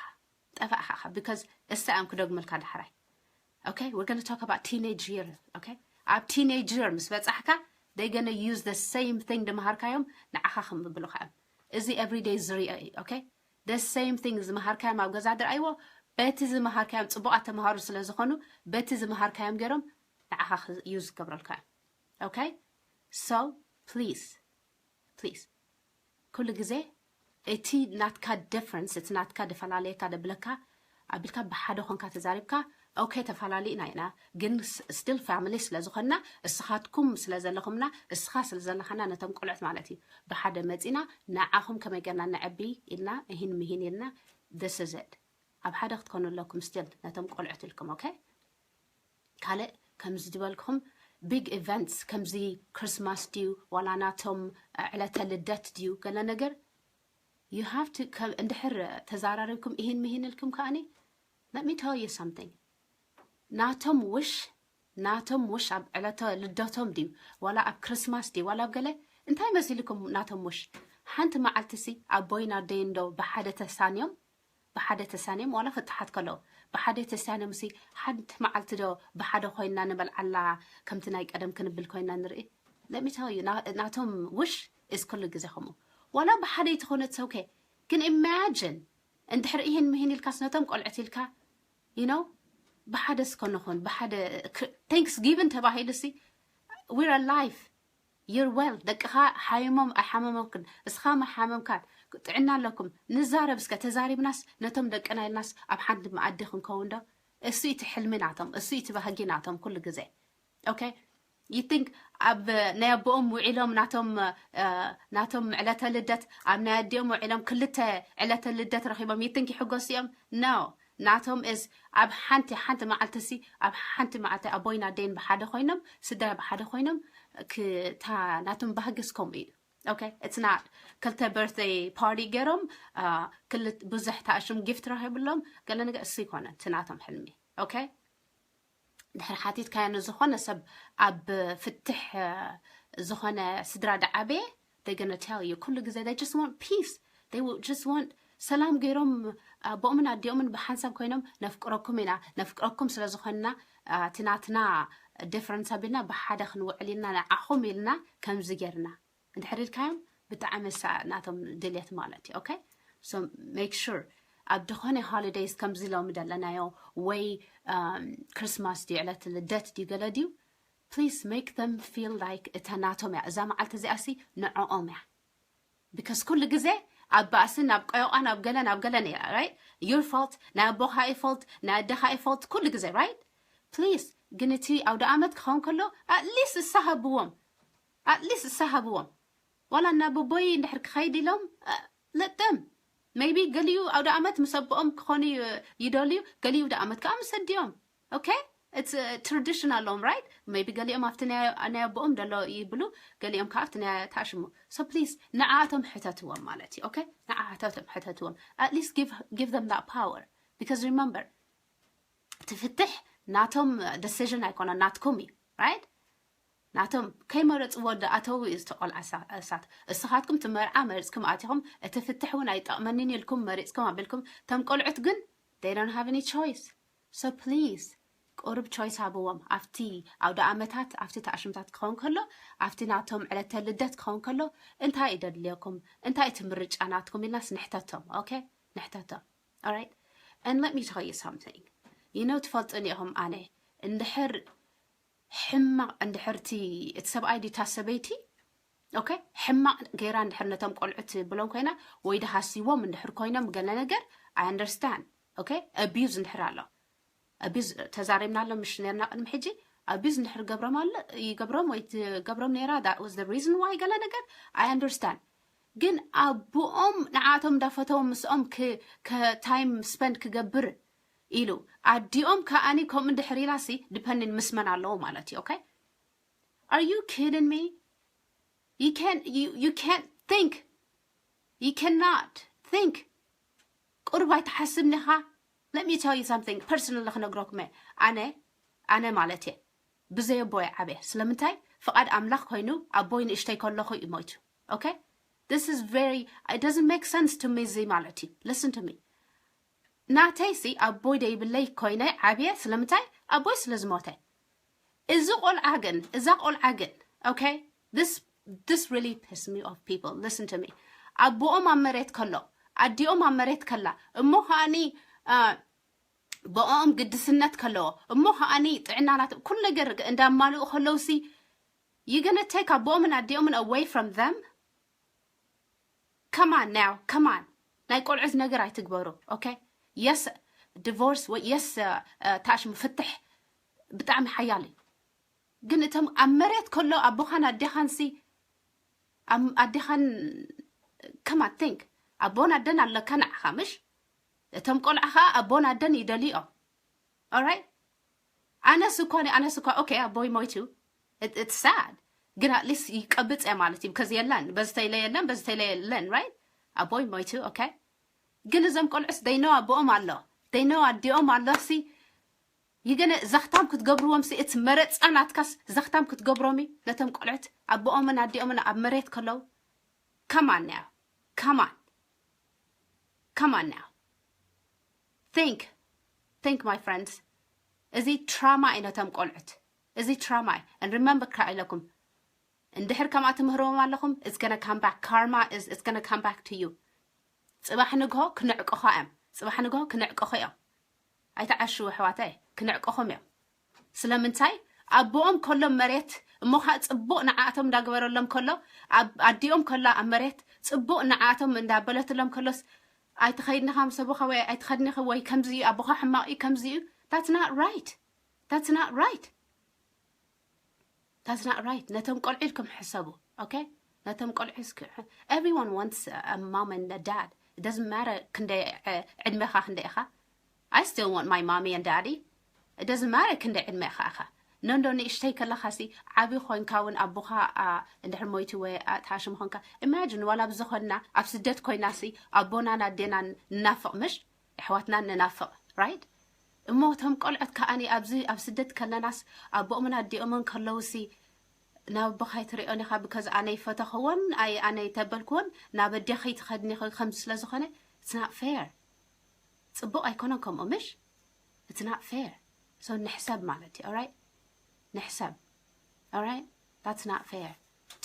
ጠፋእኻ ኢኻ። Because እሳ እዮም ክደግመልካ ዳሕራይ። Okay, we're going to talk about teenage year. Okay, ኣብ teenage year ምስ በጻሕካ they gonna use the same thing ዝመሃርካዮም ንዓኻ ከም ብብሉኻ እዮም። እዚ everyday ዝሪኦ እዩ። Okay፣ the same thing ዝመሃርካዮም ኣብ ገዛ ድርኣይዎ፣ በቲ ዝመሃርካዮም ጽቡቓት ተምሃሩ ስለ ዝኾኑ በቲ ዝመሃርካዮም ገይሮም ንዓኻ use ክገብረልካ እዮም። Okay፣ so please፣ please፣ ኩሉ ግዜ እቲ ናትካ difference፣ እቲ ናትካ ደፈላለየካ ደብለካ ኣቢልካ ብሓደ ኮንካ ተዛሪብካ፣ okay፣ ተፈላለዩና ኢና፣ ግን still family ስለ ዝኾንና፣ እስኻትኩም ስለ ዘለኹምና፣ እስኻ ስለ ዘለኻና፣ ነቶም ቆልዑት ማለት እዩ፣ ብሓደ መጺና ንዓኹም ከመይ ጌርና ነዕቢ ኢልና እሂን ምሂን ኢልና፣ this is it። ኣብ ሓደ ክትኮኑ ኣለኩም still ነቶም ቆልዑት ኢልኩም። Okay? ካልእ ከምዚ ዝበልኩም big events ከምዚ ክርስማስ ድዩ ዋላ ናቶም ዕለተ ልደት ድዩ ገለ ነገር you have to እንድሕር ተዛራሪብኩም ይህን ምሂን ኢልኩም ከኣኒ let me tell you something ናቶም wish ናቶም wish ኣብ ዕለተ ልደቶም ድዩ ዋላ ኣብ ክርስማስ ድዩ ዋላ ኣብ ገለ እንታይ መሲልኩም ናቶም wish ሓንቲ መዓልቲ ሲ ኣቦይን ኣደይን ዶ ብሓደ ተሳንዮም ብሓደ ተሳንዮም ዋላ ፍትሓት ከለዉ ብሓደ ተሳንዮም ሲ ሓንቲ መዓልቲ ዶ ብሓደ ኮይና ንበልዓላ ከምቲ ናይ ቀደም ክንብል ኮይና ንርኢ let me tell you ናቶም wish is ኩሉ ግዜ ከምኡ ዋላ ብሓደ ይትኾነ it's okay ግን imagine እንድሕር ይህን ምሂን ኢልካስ ነቶም ቆልዕት ኢልካ you know ብሓደ ስኮ ንኹን ብሓደ Thanksgiving ተባሂሉ ሲ we're alive you're well ደቅኻ ሓይሞም ኣይሓመሞምክን እስኻ መሓመምካን ጥዕና ኣለኩም ንዛረብ እስከ ተዛሪብናስ ነቶም ደቅና ኢልናስ ኣብ ሓንቲ መኣዲ ክንከውን ዶ እሱ እቲ ሕልሚ ናቶም እሱ እቲ ባህጊ ናቶም ኩሉ ግዜ okay you think ኣብ ናይ ኣቦኦም ውዒሎም ናቶም ናቶም ዕለተ ልደት ኣብ ናይ ኣዲኦም ውዒሎም ክልተ ዕለተ ልደት ረኺቦም you think ይሕጎሱ እዮም no ናቶም is ኣብ ሓንቲ ሓንቲ መዓልቲ ሲ ኣብ ሓንቲ መዓልቲ ኣቦይን ኣደይን ብሓደ ኮይኖም ስድራ ብሓደ ኮይኖም ክታ ናቶም ባህግስ ከምኡ እዩ okay it's not ክልተ birthday party ገይሮም ክልት ብዙሕ ታእሽም gift ረኺብሎም ገለ ነገር እሱ ይኮነ እቲ ናቶም ሕልሚ okay ድሕሪ ሓቲትካዮ ንዝኾነ ሰብ ኣብ ፍትሕ ዝኾነ ስድራ ደዓበየ they're gonna tell you ኩሉ ግዜ they just want peace they just want ሰላም ገይሮም ኣቦኦምን ኣዲኦምን ብሓንሳብ ኮይኖም ነፍቅረኩም ኢና ነፍቅረኩም ስለ ዝኾንና እቲ ናትና difference ኣቢልና ብሓደ ክንውዕል ኢልና ንዓኹም ኢልና ከምዚ ጌርና እንድሕር ኢልካዮም ብጣዕሚ ሳ ናቶም ድልየት ማለት እዩ okay so make sure ኣብ ዝኾነ holidays ከምዚ ሎሚ ዘለናዮ ወይ Christmas ድዩ ዕለት ልደት ድዩ ገለ ድዩ please make them feel like እታ ናቶም እያ እዛ መዓልቲ እዚኣ ሲ ንዕኦም እያ because ኩሉ ግዜ ኣብ ባእሲ ናብ ቆዮቓ ናብ ገለ ናብ ገለ ነይራ right your fault ናይ ኣቦኻ እዩ fault ናይ ኣደኻ እዩ fault ኩሉ ግዜ right please ግን እቲ ኣውደ ኣመት ክኸውን ከሎ at least እሳ ሃብዎም at least እሳ ሃብዎም ዋላ እናበቦይ እንድሕር ክኸይድ ኢሎም let them maybe ገሊኡ ኣውደ ኣመት ምስ ኣቦኦም ክኾኑ ይደልዩ ገሊኡ ኣውደ ኣመት ከዓ ምስ ኣዲኦም okay it's tradition ኣለዎም right maybe ገሊኦም ኣብቲ ናይ ኣቦኦም ደሎ ይብሉ ገሊኦም ከዓ ኣብቲ ናይ ታሽሙ so please ንዓቶም ሕተትዎም ማለት እዩ okay ንዓቶም ሕተትዎም at least give them that power because remember እቲ ፍትሕ ናቶም decision ኣይኮነ ናትኩም እዩ right ናቶም ከይመረፅዎ ዝኣተው እዩ ዝተቆልዓ እሳት እስኻትኩም እቲ መርዓ መሪፅኩም ኣቲኹም እቲ ፍትሕ እውን ኣይጠቕመኒን ኢልኩም መሪፅኩም ኣቢልኩም ተም ቆልዑት ግን they don't have any choice so please ቁሩብ choice ሃብዎም ኣብቲ ኣውደ ኣመታት ኣብቲ ተኣሽምታት ክኸውን ከሎ ኣብቲ ናቶም ዕለተ ልደት ክኸውን ከሎ እንታይ እዩ ደድልየኩም እንታይ እቲ ምርጫ ናትኩም ኢልናስ ንሕተቶም okay ንሕተቶም alright and let me tell you something you know ትፈልጡን ኢኹም ኣነ እንድሕር ሕማቕ እንድሕር እቲ ሰብኣይ ድዩ እታ ሰበይቲ okay ሕማቕ ገይራ እንድሕር ነቶም ቆልዑት ብሎም ኮይና ወይ ድሃስይዎም እንድሕር ኮይኖም ገለ ነገር I understand okay abuse እንድሕር ኣሎ abuse ተዛሪብና ኣሎ ምሽ ነርና ቅድሚ ሕጂ abuse እንድሕር ገብሮም ኣሎ ይገብሮም ወይ ትገብሮም ነይራ that was the reason why ገለ ነገር I understand ግን ኣቦኦም ንዓቶም እንዳፈተዎም ምስኦም time spend ክገብር ኢሉ ኣዲኦም ከኣኒ ከምኡ እንድሕር ኢላ ሲ depending ምስ መን ኣለዎ ማለት እዩ okay are you kidding me you can't you, you can't think you cannot think ቁርብ ኣይትሓስብን ኢኻ let me tell you something personally ክነግረኩም እየ ኣነ ኣነ ማለት እየ ብዘይ ኣቦይ ዓብየ ስለምንታይ ፍቓድ ኣምላኽ ኮይኑ ኣቦይ ንእሽተይ ከለኹ እዩ ሞይቱ okay this is very it doesn't make sense to me እዚ ማለት እዩ listen to me ናተይሲ ኣቦይ ደይብለይ ኮይነ ዓብየ ስለምንታይ ኣቦይ ስለ ዝሞተ እዚ ቆልዓ ግን እዛ ቆልዓ ግን okay this this really piss me off people listen to me ኣቦኦም ኣብ መሬት ከሎ ኣዲኦም ኣብ መሬት ከላ እሞ ከኣኒ ብኦም ግድስነት ከለዎ እሞ ከኣኒ ጥዕናናት ኩሉ ነገር እንዳማልኡ ከለውሲ you gonna take ኣቦኦምን ኣዲኦምን away from them come on now come on ናይ ቆልዑት ነገር ኣይትግበሩ okay yes divorce ወይ yes ታሽሙ ፍትሕ ብጣዕሚ ሓያል እዩ ግን እቶም ኣብ መሬት ከሎ ኣቦኻን ኣዴኻንሲ ኣዴኻን come on think ኣቦን ኣደን ኣለካ ንዓኻ ምሽ እቶም ቆልዓ ከዓ ኣቦን ኣደን ይደልዩ እዮም። Alright? ኣነስ እኳ ኣነስ እኳ okay ኣቦይ ሞይቱ፣ it's sad፣ ግን at least ይቀብፅ እየ ማለት እዩ። ከዚ የለን፣ በዚ ተይለ የለን፣ በዚ ተይለ የለን። Right? ኣቦይ ሞይቱ፣ okay። ግን እዞም ቆልዑስ they know ኣቦኦም ኣሎ፣ they know ኣዲኦም ኣሎ። ሲ ይገነ ዘኽታም ክትገብርዎም ሲ እቲ መረፃ ናትካስ ዘኽታም ክትገብሮም እዩ። ነቶም ቆልዑት ኣቦኦምን ኣዲኦምን ኣብ መሬት ከለዉ come on now, come on, come on now, think, think my friends። እዚ trauma እዩ ነቶም ቆልዑት፣ እዚ trauma እዩ። And remember ክዓ ኢለኩም፣ እንድሕር ከምኣ ትምህርዎም ኣለኹም it's gonna come back, karma is it's gonna come back to you። ፅባሕ ንግሆ ክንዕቅኻ እዮም፣ ፅባሕ ንግሆ ክንዕቅኹ እዮም። ኣይተዓሽዉ ኣሕዋተይ፣ ክንዕቅኹም እዮም። ስለምንታይ? ኣቦኦም ከሎ መሬት እሞ ከዓ ፅቡቅ ንዓኣቶም እንዳገበረሎም ከሎ፣ ኣዲኦም ከላ ኣብ መሬት ፅቡቅ ንዓኣቶም እንዳበለትሎም ከሎስ ኣይትኸድንኻ ምስ ኣቦኻ ወይ ኣይትኸድንኺ ወይ ከምዚ እዩ ኣቦኻ ሕማቅ እዩ ከምዚ እዩ። That's not right, that's not right, that's not right። ነቶም ቆልዑ ኢልኩም ሕሰቡ። Okay? ነቶም ቆልዑ እስኪ everyone wants a mom and a dad. It doesn't matter ክንደይ ዕድሜኻ ክንደይ ኢኻ። I still want my mommy and daddy. It doesn't matter ክንደይ ዕድሜ ኢኻ ኢኻ። ነንዶ ንእሽተይ ከለኻ ሲ ዓቢ ኮይንካ እውን ኣቦኻ እንድሕር ሞይቱ ወይ ተሓሽሙ ኾንካ imagine ዋላ ብዝኾንና ኣብ ስደት ኮይና ሲ ኣቦናን ኣዴናን ንናፍቕ ምሽ ኣሕዋትናን ንናፍቕ። Right? እሞ እቶም ቆልዑት ከዓኒ ኣብዚ ኣብ ስደት ከለናስ ኣቦኦምን ኣዲኦምን ከለውሲ ናብ ኣቦኻ ኣይትሪኦን ኢኻ because ኣነ ይፈተኽዎን ኣይ ኣነ ይተበልክዎን ናብ ኣዴኺ ትኸድኒ ኢኺ ከም ስለ ዝኾነ it's not fair። ፅቡቕ ኣይኮነን ከምኡ ምሽ? It's not fair። So ንሕሰብ ማለት እዩ። Alright? ንሕሰብ። Alright? That's not fair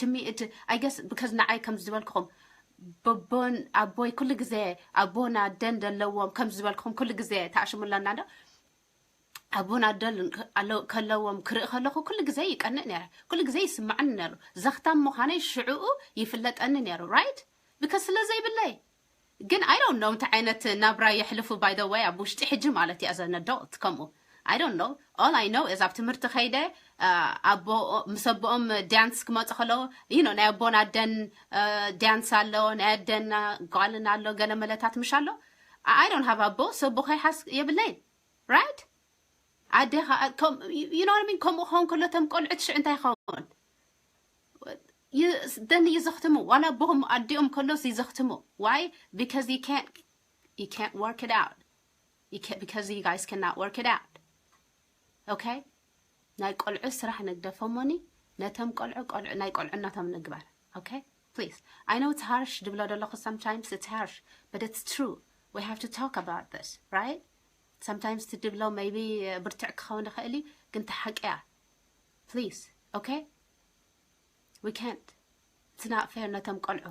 to me. It, I guess because ንዓይ ከም ዝበልክኹም በቦን ኣቦይ ኩሉ ግዜ ኣቦን ኣደን ዘለዎም ከም ዝበልክኹም ኩሉ ግዜ ተኣሽሙ ኣለና ዶ ኣቦን ኣደን ከለዎም ክርኢ ከለኹ ኩሉ ግዜ ይቀንእ ነረ፣ ኩሉ ግዜ ይስማዕኒ ነሩ። ዘኽታም ምዃነይ ሽዕኡ ይፍለጠኒ ነሩ። Right? Because ስለ ዘይብለይ ግን I don't know እንታይ ዓይነት ናብራ የሕልፉ by the way ኣብ ውሽጢ ሕጂ ማለት እዩ as an adult ከምኡ I don't know. All I know is ኣብ ትምህርቲ ከይደ ኣቦ ምስ ኣቦኦም dance ክመፁ ከለዎ you know ናይ ኣቦን ኣደን dance ኣሎ፣ ናይ ኣደን ጓልን ኣሎ፣ ገለ መለታት ምሽ ኣሎ። I don't have ኣቦ so ኣቦ ከይሓስ የብለይን። Right? ኣዴኻ you know what I mean? ከምኡ ክኸውን ከሎ እቶም ቆልዑት ሽዕ እንታይ ይኸውን? ደን ይዘኽትሙ ዋላ ኣቦኹም ኣዲኦም ከሎስ ይዘኽትሙ። Why? Because you can't, you can't work it out. You can't, because you guys cannot work it out. Okay? ናይ ቆልዑ ስራሕ ንግደፎሞኒ። ነቶም ቆልዑ ቆልዑ ናይ ቆልዑነቶም ንግበር። Okay? Please. I know it's harsh ድብሎ ዘለኹ sometimes it's harsh, but it's true. We have to talk about this, right? Sometimes ትድብሎ maybe ብርትዕ ክኸውን ይኽእል እዩ ግን ተሓቅያ please. Okay? We can't. It's not fair ነቶም ቆልዑ፣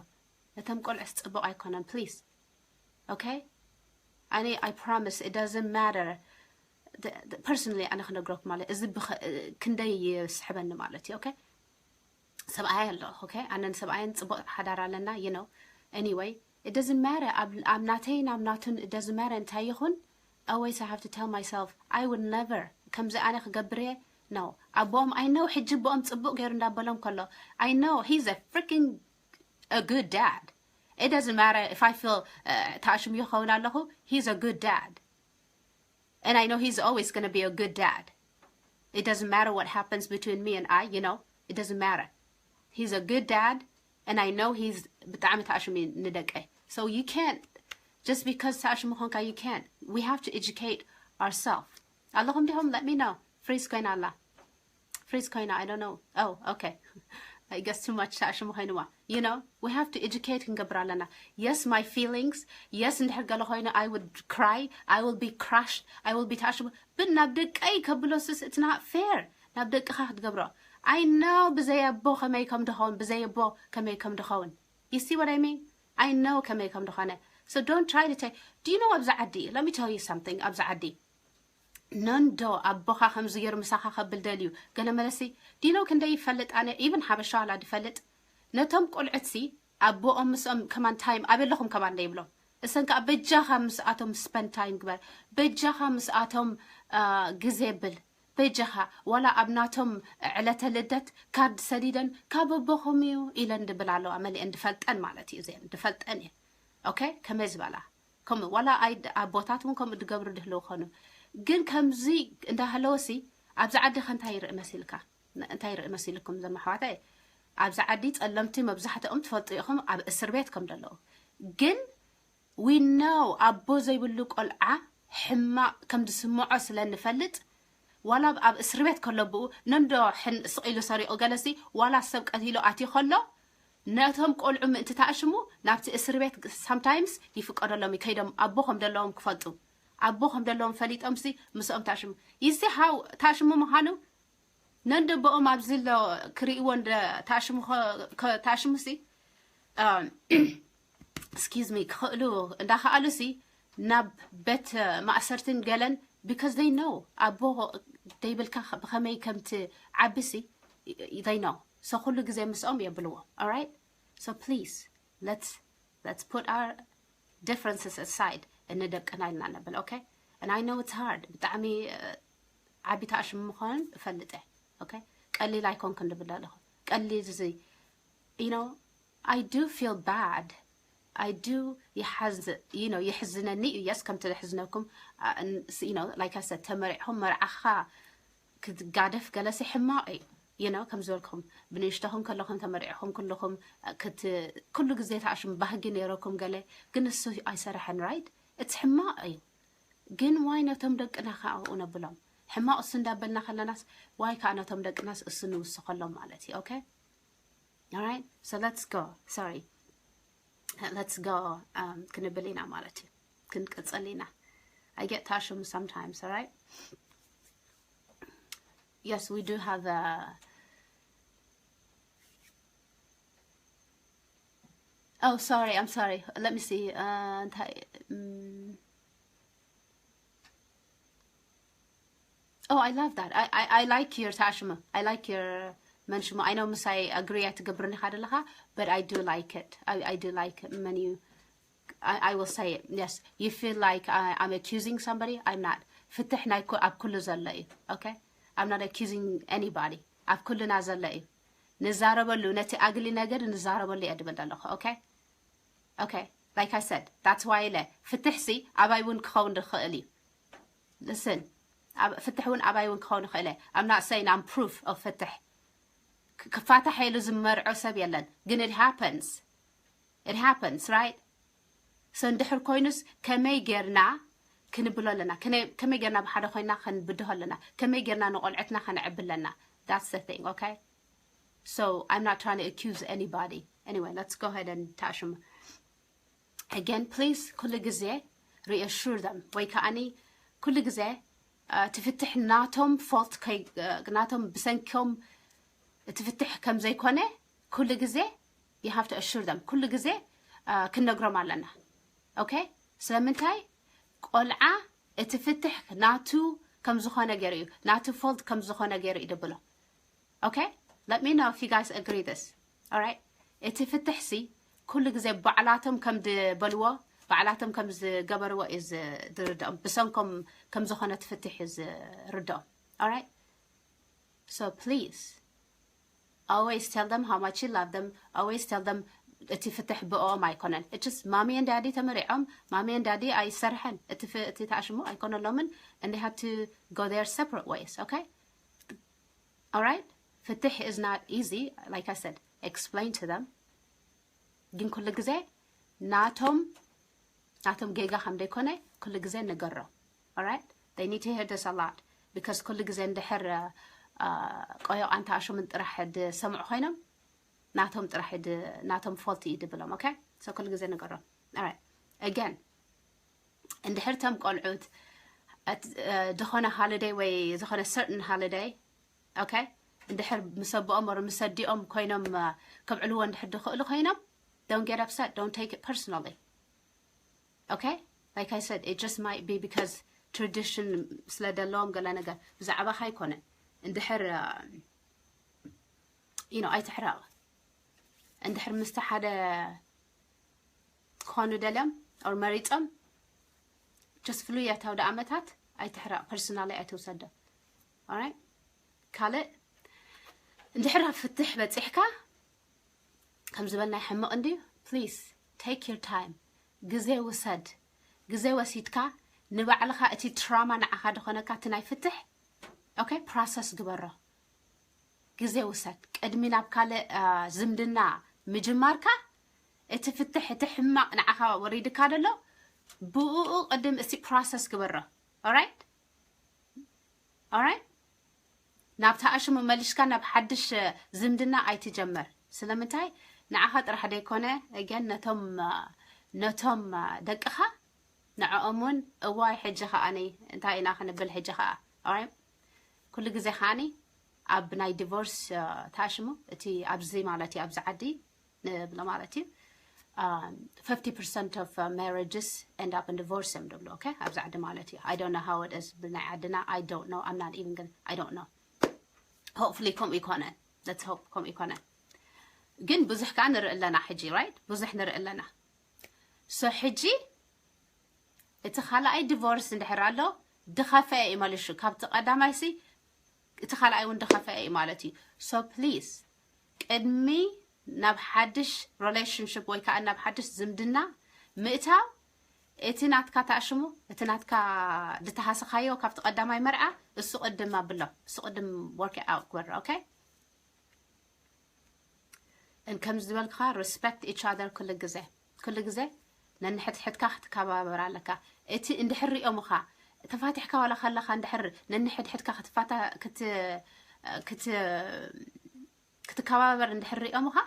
ነቶም ቆልዑስ ፅቡቕ ኣይኮነን please. Okay? ኣነ I promise it doesn't matter. Personally ኣነ ክነግረኩም ማለት እዚ ክንደይ ይስሕበኒ ማለት እዩ። Okay? ሰብኣይ ኣሎ። Okay? ኣነን ሰብኣይን ፅቡቕ ሓዳር ኣለና you know. Anyway, it doesn't matter ኣብ ናተይን ኣብ ናቱን it doesn't matter እንታይ ይኹን. Always I have to tell myself I would never ከምዚ ኣነ ክገብር እየ። No. ኣቦኦም I know ሕጂ ኣቦኦም ፅቡቕ ገይሩ እንዳበሎም ከሎ I know he's a freaking a good dad. It doesn't matter if I feel ተኣሽሙ ይኸውን ኣለኹ. He's a good dad. And I know he's always going to be a good dad. It doesn't matter what happens between me and I, you know, it doesn't matter. He's a good dad, and I know he's ብጣዕሚ ተኣሽሙ ንደቀይ. So you can't, just because ተኣሽሙ ኾንካ you can't. We have to educate ourselves. ኣለኹም ዲኹም? Let me know. Freeze ኮይና ኣላ. Freeze ኮይና, I don't know. Oh, okay. I guess too much ተኣሽሙ ኮይንዋ. You know, we have to educate ክንገብር ኣለና. Yes, my feelings. Yes, እንድሕር ገለ ኮይኑ I would cry. I will be crushed. I will be ተኣሽሙ. But ናብ ደቀይ ከብሎስስ it's not fair. ናብ ደቅኻ ክትገብሮ. I know ብዘይ ኣቦ ከመይ ከም ድኸውን፣ ብዘይ ኣቦ ከመይ ከም ድኸውን. You see what I mean? I know ከመይ ከም ድኾነ. So don't try to take, do you know ኣብዚ ዓዲ? Let me tell you something. ኣብዚ ዓዲ ነንዶ ኣቦኻ ከምዚ ገይሩ ምሳኻ ከብል ደልዩ ገለ መለሲ ዲኖ ክንደይ ይፈልጥ ኣነ ኢብን ሓበሻ ዋላ ድፈልጥ ነቶም ቆልዕትሲ ኣቦኦም ምስኦም ከማን ታይም ኣበለኹም ከማን ደይብሎም እሰን ከዓ በጃኻ ምስኣቶም ስፐን ታይም ግበር በጃኻ ምስኣቶም ግዜ ብል በጃኻ ዋላ ኣብ ናቶም ዕለተ ልደት ካርድ ሰዲደን ካብ ኣቦኹም እዩ ኢለን ድብል ኣለዋ መሊአን ድፈልጠን ማለት እዩ እዚአን ድፈልጠን እየን ኦኬ ከመይ ዝበላ ከምኡ ዋላ ኣይ ኣቦታት እውን ከምኡ ዝገብሩ ድህልው ኾኑ። ግን ከምዚ እንዳሃለወሲ ኣብዚ ዓዲ ከ እንታይ ይርኢ መሲልካ? እንታይ ይርኢ መሲልኩም ዘመሓዋታይ? ኣብዚ ዓዲ ጸለምቲ መብዛሕትኦም ትፈልጡ ኢኹም ኣብ እስር ቤት ከም ዘለዉ። ግን we know ኣቦ ዘይብሉ ቆልዓ ሕማቕ ከም ዝስምዖ ስለ ንፈልጥ ዋላ ኣብ እስር ቤት ከሎ ብኡ ነንዶ ሕን ስቕ ኢሉ ሰሪቑ ገለሲ ዋላ ሰብ ቀቲሉ ኣትዩ ከሎ ነቶም ቆልዑ ምእንቲ ተኣሽሙ ናብቲ እስር ቤት sometimes ይፍቀደሎም እዩ። ከይዶም ኣቦ ከም ዘለዎም ክፈልጡ ኣቦ ከም ዘለዎም ፈሊጦም ሲ ምስኦም ተኣሽሙ ይሲ ሃው ተኣሽሙ ምዃኑ ነንደቦኦም ኣብዚ ኣሎ ክርእይዎ እንደ ተኣሽሙ ከ- ከ- ተኣሽሙ ሲ excuse me ክኽእሉ እንዳኸኣሉ ሲ ናብ ቤት ማእሰርትን ገለን because they know ኣቦ ደይብልካ ብኸመይ ከምቲ ዓቢ ሲ they know so ኩሉ ግዜ ምስኦም የብልዎ። Alright, so please let's let's put our differences aside። እንደቅና ኢልና ነብል። Okay, and I know it's hard። ብጣዕሚ ዓቢ ተኣሽሙ ምዃኑን እፈልጠ። Okay, ቀሊል ኣይኮንክን ዝብል ኣለኹ። ቀሊል እዚ you know I do feel bad. I do ይሓዝ you know የሕዝነኒ እዩ። Yes, ከምቲ ዘሕዝነኩም you know like I said ተመሪዕኹም መርዓኻ ክትጋደፍ ገለሲ ሕማቕ እዩ። You know ከም ዝበልኩም ብንእሽቶኹም ከለኹም ተመሪዕኹም ኩልኹም ኩሉ ግዜ ተኣሽሙ ባህጊ ነይረኩም ገለ ግን እሱ ኣይሰረሐን። Right, it's ሕማቕ እዩ። ግን ዋይ ነቶም ደቅና ከዓ ኣብኡ ነብሎም ሕማቕ እሱ እንዳበልና ከለናስ ዋይ ከዓ ነቶም ደቅናስ እሱ ንውስኸሎም ማለት እዩ። Okay, alright, so let's go. Sorry, let's go. ክንብል ኢና ማለት እዩ። ክንቅፅል ኢና። I get ታሽሙ sometimes. Alright, yes, we do have a Oh, sorry, I'm sorry. Let me see. Uh, እንታይ mm. Oh, I love that. I, I, I like your ታሽሙ. I like your መንሽሙ. I know ምሳይ agree ኣይትገብርን ኢኻ ዘለኻ, but I do like it. I, I do like it. Many I, I will say it. Yes, you feel like I, I'm accusing somebody. I'm not. ፍትሕ ናይ ኩ- ኣብ ኩሉ ዘሎ እዩ። Okay, I'm not accusing anybody. ኣብ ኩልና ዘሎ እዩ። ንዛረበሉ ነቲ ugly ነገር ንዛረበሉ እየ ድብል ዘለኹ። Okay, okay, like I said, that's why ኢለ ፍትሕ ሲ ኣባይ እውን ክኸውን ዝኽእል እዩ። Listen, ፍትሕ እውን ኣባይ እውን ክኸውን ይኽእል እየ። I'm not saying I'm proof of ፍትሕ። ክፋታሕ ኢሉ ዝመርዖ ሰብ የለን። ግን it happens. It happens, right? So እንድሕር ኮይኑስ ከመይ ጌርና ክንብሎ ኣለና? ከመይ ጌርና ብሓደ ኮይና ክንብድሆ ኣለና? ከመይ ጌርና ንቆልዕትና ከነዕቢ ኣለና? That's the thing. Okay, so I'm not trying to accuse anybody. Anyway, let's go ahead and ታሽሙ. Again, please ኩሉ ግዜ reassure them ወይ ከዓኒ ኩሉ ግዜ ትፍትሕ ናቶም fault ናቶም ብሰንኪም ትፍትሕ ከም ዘይኮነ ኩሉ ግዜ you have to assure them ኩሉ ግዜ ክንነግሮም ኣለና። Okay, ስለምንታይ ቆልዓ እቲ ፍትሕ ናቱ ከም ዝኾነ ገይሩ እዩ፣ ናቱ fault ከም ዝኾነ ገይሩ እዩ ድብሎ። Okay, let me know if you guys agree this. Alright, እቲ ፍትሕ ሲ ኩሉ ግዜ ባዕላቶም ከም ድበልዎ ባዕላቶም ከም ዝገበርዎ እዩ ዝርድኦም፣ ብሰንኮም ከም ዝኾነ እቲ ፍትሕ እዩ ዝርድኦም። Alright, so please always tell them how much you love them. Always tell them እቲ ፍትሕ ብኦም ኣይኮነን። It's just mommy and daddy ተመሪዖም፣ mommy and daddy ኣይሰርሐን፣ እቲ ፍ- እቲ ተኣሽሙ ኣይኮነሎምን፣ and they have to go their separate ways. Okay, alright, ፍትሕ is not easy. Like I said, explain to them. ግን ኩሉ ግዜ ናቶም ናቶም ጌጋ ከም ዘይኮነ ኩሉ ግዜ ንገሮም። Alright, they need to hear this a lot because ኩሉ ግዜ እንድሕር ቆዮቓን ተኣሽሙን ጥራሕ ዝሰምዑ ኮይኖም ናቶም ጥራሕ ናቶም fault እዩ ድብሎም። Okay, so ኩሉ ግዜ ንገሮም። Alright, again እንድሕር ቶም ቆልዑት ዝኾነ holiday ወይ ዝኾነ certain holiday Okay, እንድሕር ምስ ኣቦኦም or ምስ ኣዲኦም ኮይኖም ከብዕልዎ እንድሕር ድኽእሉ ኮይኖም don't get upset, don't take it personally. Okay, like I said, it just might be because tradition ስለ ደለዎም ገለ ነገር ብዛዕባኻ ኣይኮነን። እንድሕር you know ኣይትሕረቕ። እንድሕር ምስቲ ሓደ ክኾኑ ደልዮም or መሪጾም just ፍሉያት ኣውደ ዓመታት ኣይትሕረቕ፣ personally ኣይትውሰዶ። Alright, ካልእ እንድሕር ኣብ ፍትሕ በጺሕካ ከም ዝበልናይ ሕምቕ እንድዩ። Please take your time, ግዜ ውሰድ። ግዜ ወሲድካ ንባዕልኻ እቲ ትራማ ንዓኻ ዝኾነካ እቲ ናይ ፍትሕ okay process ግበሮ። ግዜ ውሰድ። ቅድሚ ናብ ካልእ ዝምድና ምጅማርካ እቲ ፍትሕ እቲ ሕማቕ ንዓኻ ወሪድካ ደሎ ብኡ ቅድም እስቲ process ግበሮ። Alright? Alright? ናብታ ኣሽሙ መሊሽካ ናብ ሓድሽ ዝምድና ኣይትጀምር። ስለምንታይ ንዓኻ ጥራሕ ደይኮነ ግን ነቶም ነቶም ደቅኻ ንዕኦም እውን እዋይ ሕጂ ከዓኒ እንታይ ኢና ክንብል ሕጂ ከዓ Alright? ኩሉ ግዜ ከዓኒ ኣብ ናይ ዲቮርስ ታሽሙ እቲ ኣብዚ ማለት እዩ ኣብዚ ዓዲ ንብሎ ማለት እዩ fifty percent of marriages end up in divorce እዮም ዝብሉ okay ኣብዚ ዓዲ ማለት እዩ I don't know how it is ብናይ ዓድና I don't know I'm not even gonna I don't know hopefully ከምኡ ይኮነን let's hope ከምኡ ይኮነን ግን ብዙሕ ከዓ ንርኢ ኣለና ሕጂ right ብዙሕ ንርኢ ኣለና so ሕጂ እቲ ካልኣይ ዲቮርስ እንድሕር ኣሎ ድኸፈአ እዩ መሊሹ ካብቲ ቀዳማይ ሲ እቲ ካልኣይ እውን ድኸፈአ እዩ ማለት እዩ so please ቅድሚ ናብ ሓድሽ relationship ወይ ከዓ ናብ ሓድሽ ዝምድና ምእታው እቲ ናትካ ተኣሽሙ እቲ ናትካ ድተሃሰኻዮ ካብቲ ቀዳማይ መርዓ እሱ ቅድም ኣብሎ እሱ ቅድም work out ግበር okay and ከም ዝበልካ respect each other ኩሉ ግዜ ኩሉ ግዜ ነንሕድሕድካ ክትከባበር ኣለካ እቲ እንድሕር ሪኦምኻ ተፋቲሕካ ዋላ ከለኻ እንድሕር ነንሕድሕድካ ክትፋታ ክት ክት ክትከባበር እንድሕር ሪኦምኻ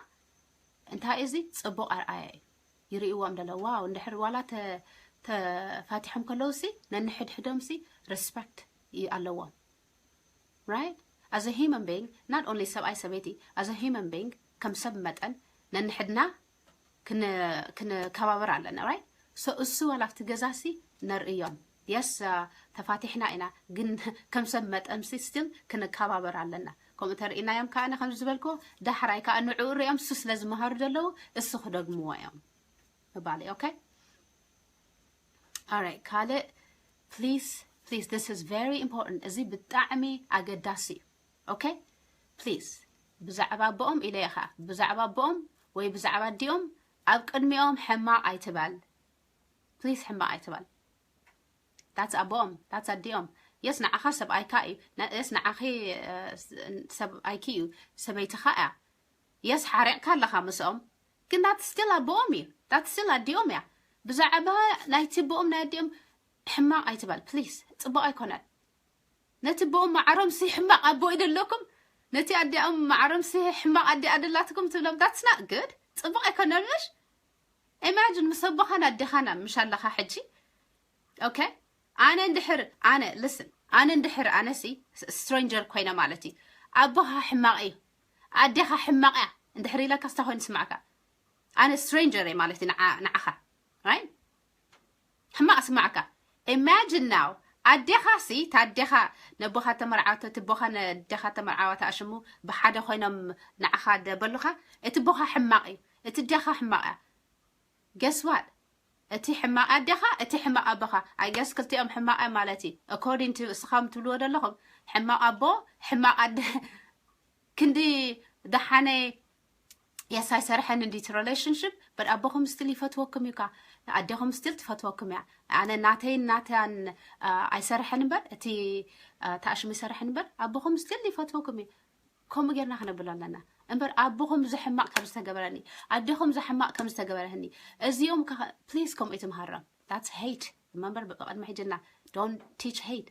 እንታይ እዚ ፅቡቕ ኣርኣያ እዩ ይርእዎም ደለ ዋው እንድሕር ዋላ ተፋቲሖም ከለውሲ ነንሕድሕዶምሲ respect ኣለዎም right as a human being not only ሰብኣይ ሰበይቲ as a human being ከም ሰብ መጠን ነንሕድና ክንከባበር ኣለና right so እሱ ዋላ ኣብቲ ገዛሲ ነርእዮም yes ተፋቲሕና ኢና ግን ከም ሰብ መጠንሲ still ክንከባበር ኣለና ከምኡ ተርእናዮም ከዓ ከም ዝበልክዎ ዳሕራይ ከዓ ንዕኡ ሪኦም እሱ ስለ ዝመሃሩ ዘለዉ እሱ ክደግምዎ እዮም ምባል okay Alright ካልእ please please this is very important እዚ ብጣዕሚ ኣገዳሲ እዩ okay please ብዛዕባ ኣቦኦም ኢለ ኢኻ ብዛዕባ ኣቦኦም ወይ ብዛዕባ ኣዲኦም ኣብ ቅድሚኦም ሕማቕ ኣይትበል please ሕማቕ ኣይትበል that's ኣቦኦም that's ኣዲኦም yes ንዓኻ ሰብኣይካ እዩ yes ንዓኺ ሰብኣይኪ እዩ ሰበይትኻ እያ yes ሓሪቕካ ኣለኻ ምስኦም ግን that's still ኣቦኦም እዩ that's still ኣዲኦም እያ ብዛዕባ ናይቲ ኣቦኦም ናይ ኣዲኦም ሕማቕ ኣይትበል please ፅቡቕ ኣይኮነን ነቲ ኣቦኦም ማዕሮም ሲ ሕማቕ ኣቦ እዩ ደለኩም ነቲ ኣዲኦም ማዕሮም ሲ ሕማቕ ኣዲኣ ደላትኩም ትብሎም that's not good ፅቡቕ ኣይኮነን ምሽ imagine ምስ ኣቦኻን ኣዴኻን ምሽ ኣለኻ ሕጂ okay ኣነ እንድሕር ኣነ listen ኣነ እንድሕር ኣነሲ stranger ኮይነ ማለት እዩ ኣቦኻ ሕማቕ እዩ ኣዴኻ ሕማቕ እያ እንድሕር ኢለካ ስታ ኮይኑ ስማዕካ ኣነ stranger እየ ማለት እዩ ንዓኻ right ሕማቕ ስማዕካ imagine now ኣዴኻ ሲ ታዴኻ ነቦኻ ተመርዓወቶ እቲ ቦኻ ነዴኻ ተመርዓዋ ተኣሽሙ ብሓደ ኮይኖም ንዓኻ ደበሉኻ እቲ ቦኻ ሕማቕ እዩ እቲ ዴኻ ሕማቕ እያ guess what እቲ ሕማቕ ኣዴኻ እቲ ሕማቕ ኣቦኻ I guess ክልቲኦም ሕማቕ እዮም ማለት እዩ according to እስኻም ትብልዎ ዘለኹም ሕማቕ ኣቦ ሕማቕ ኣደ ክንዲ ደሓነ yes ኣይሰርሐን እንዲት relationship but ኣቦኹም still ይፈትወኩም እዩ ካ ኣዴኹም still ትፈትወኩም እያ ኣነ ናተይን ናታን ኣይሰርሐን እምበር እቲ ተኣሽሙ ይሰርሐን እምበር ኣቦኹም still ይፈትወኩም እዩ ከምኡ ጌርና ክነብሎ ኣለና እምበር ኣቦኹም ዝሕማቕ ከም ዝተገበረኒ ኣዴኹም ዝሕማቕ ከም ዝተገበረኒ እዚኦም please ከምኡ ይትምሃሮም that's hate remember ብቐድሚ ሕጅና don't teach hate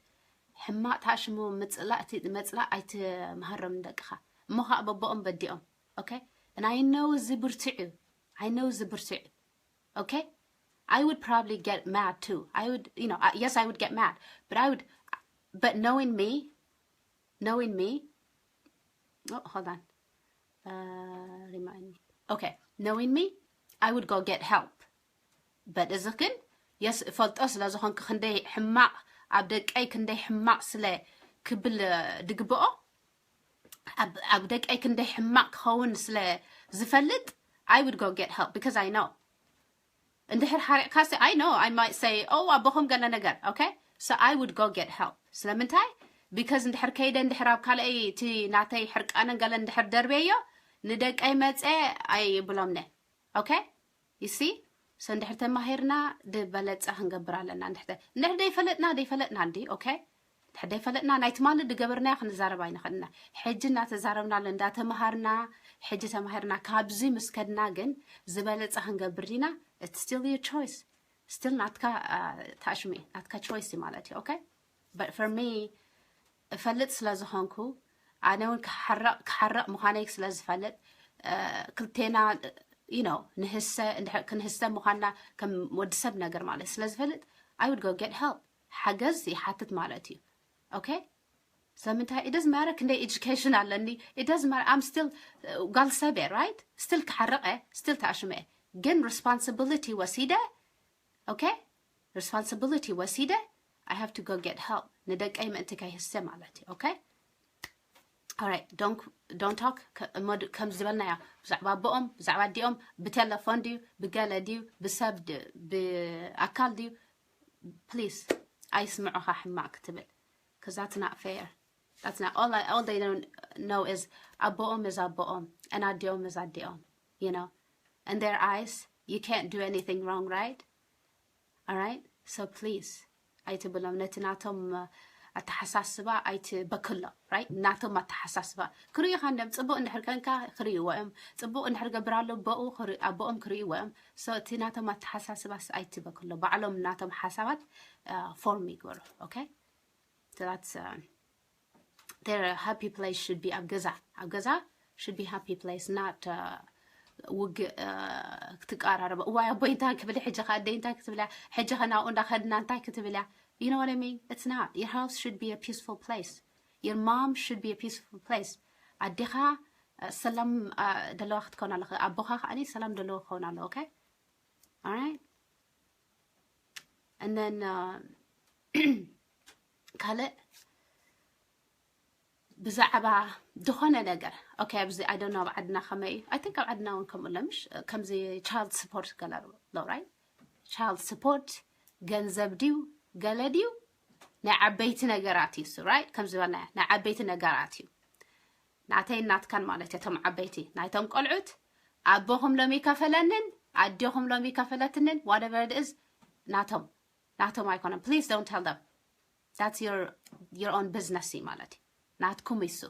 ሕማቕ ተኣሽሙ ምፅላእ እቲ መፅላእ ኣይትምሃሮም ንደቅኻ እሞ ከዓ በቦኦም በዲኦም okay and I know እዚ ብርትዕ እዩ I know እዚ ብርትዕ እዩ okay I would probably get mad too I would you know I, yes I would get mad but I would but knowing me knowing me oh hold on uh, remind me okay knowing me I would go get help but እዚ ግን yes እፈልጦ ስለ ዝኾንክ ክንደይ ሕማቕ ኣብ ደቀይ ክንደይ ሕማቕ ስለ ክብል ድግብኦ ኣብ ደቀይ ክንደይ ሕማቕ ክኸውን ስለ ዝፈልጥ I would go get help because I know እንድሕር ሓሪቕካ ሲ I know I might say oh ኣቦኹም ገለ ነገር okay so I would go get help ስለምንታይ because እንድሕር ከይደ እንድሕር ኣብ ካልኣይ እቲ ናተይ ሕርቃንን ገለ እንድሕር ደርበዮ ንደቀይ መፀ ኣይብሎምነ okay you see So እንድሕር ተማሂርና ዝበለፀ ክንገብር ኣለና። እንድሕር እንድሕር ደይፈለጥና ደይፈለጥና እንዲ okay፣ እንድሕር ደይፈለጥና ናይ ትማሊ ዝገበርናዮ ክንዛረብ ኣይንኽእልና። ሕጂ እናተዛረብናሉ እንዳተምሃርና፣ ሕጂ ተማሂርና ካብዚ ምስ ከድና ግን ዝበለፀ ክንገብር ዲና? It's still your choice። Still ናትካ ታሽሚ ናትካ choice ማለት እዩ። Okay፣ but for me እፈልጥ ስለ ዝኾንኩ፣ ኣነ እውን ክሓረቕ ክሓረቕ ምዃነይ ስለ ዝፈልጥ፣ ክልቴና you know ንህሰ ክንህሰ ምዃንና ከም ወዲ ሰብ ነገር ማለት ስለ ዝፈልጥ፣ I would go get help። ሓገዝ ይሓትት ማለት እዩ። Okay፣ ስለምንታይ? It doesn't matter ክንደይ education ኣለኒ። It doesn't matter, I'm still ጓል ሰብ እየ፣ right? Still ክሓርቕ እየ፣ still ተኣሽመ እየ። ግን responsibility ወሲደ፣ okay፣ responsibility ወሲደ I have to go get help ንደቀይ ምእንቲ ከይህሰ ማለት እዩ። Okay፣ alright፣ don't don't talk። ከም ዝበልናዮ ብዛዕባ ኣቦኦም ብዛዕባ ኣዲኦም ብቴሌፎን ድዩ ብገለ ድዩ ብሰብ ብኣካል ድዩ፣ please ኣይስምዑኻ ሕማቕ ክትብል፣ because that's not fair። That's not all, all they know is ኣቦኦም is ኣቦኦም and ኣዲኦም is ኣዲኦም, you know, in their eyes you can't do anything wrong, right? Alright, so please ኣይትብሎም፣ ነቲ ናቶም ኣተሓሳስባ ኣይትበክሎ። Right፣ ናቶም ኣተሓሳስባ ክርእዩኻ እንዲም። ፅቡቅ እንድሕር ከንካ ክርእይዎ እዮም። ፅቡቅ እንድሕር ገብር ኣሎ ኣቦኦም ክርእይዎ እዮም። So እቲ ናቶም ኣተሓሳስባስ ኣይትበክሎ፣ ባዕሎም ናቶም ሓሳባት form ይግበሩ። Okay፣ so that's their happy place should be ኣብ ገዛ። ኣብ ገዛ should be happy place, not ውግእ ክትቀራረበ። እዋይ ኣቦይ እንታይ ክብል፣ ሕጂ ከ ኣደይ እንታይ ክትብላ፣ ሕጂ ከ ናብኡ እንዳኸድና እንታይ ክትብላ? You know what I mean? It's not. Your house should be a peaceful place. Your mom should be a peaceful place. ኣዴኻ ሰላም ደለዋ ክትከውን ኣለኻ፣ ኣቦኻ ከዓኒ ሰላም ደለዎ ክኸውን ኣለዎ። Okay፣ alright, and then ካልእ ብዛዕባ ዝኾነ ነገር። Okay፣ ኣብዚ I don't know ኣብ ዓድና ከመይ እዩ። I think ኣብ ዓድና እውን ከምኡ ኣሎ ምሽ፣ ከምዚ child support ገለ ኣሎ፣ right? Child support ገንዘብ ድዩ ገለ ድዩ ናይ ዓበይቲ ነገራት እዩ እሱ፣ right? ከም ዝበልና ናይ ዓበይቲ ነገራት እዩ። ናተይ ናትካን ማለት እቶም ዓበይቲ ናይቶም ቆልዑት፣ ኣቦኹም ሎም ይከፈለንን ኣዴኹም ሎም ይከፈለትንን፣ whatever it is፣ ናቶም ናቶም ኣይኮነን። Please don't tell them. That's your your own business እዩ ማለት እዩ። ናትኩም እዩ እሱ።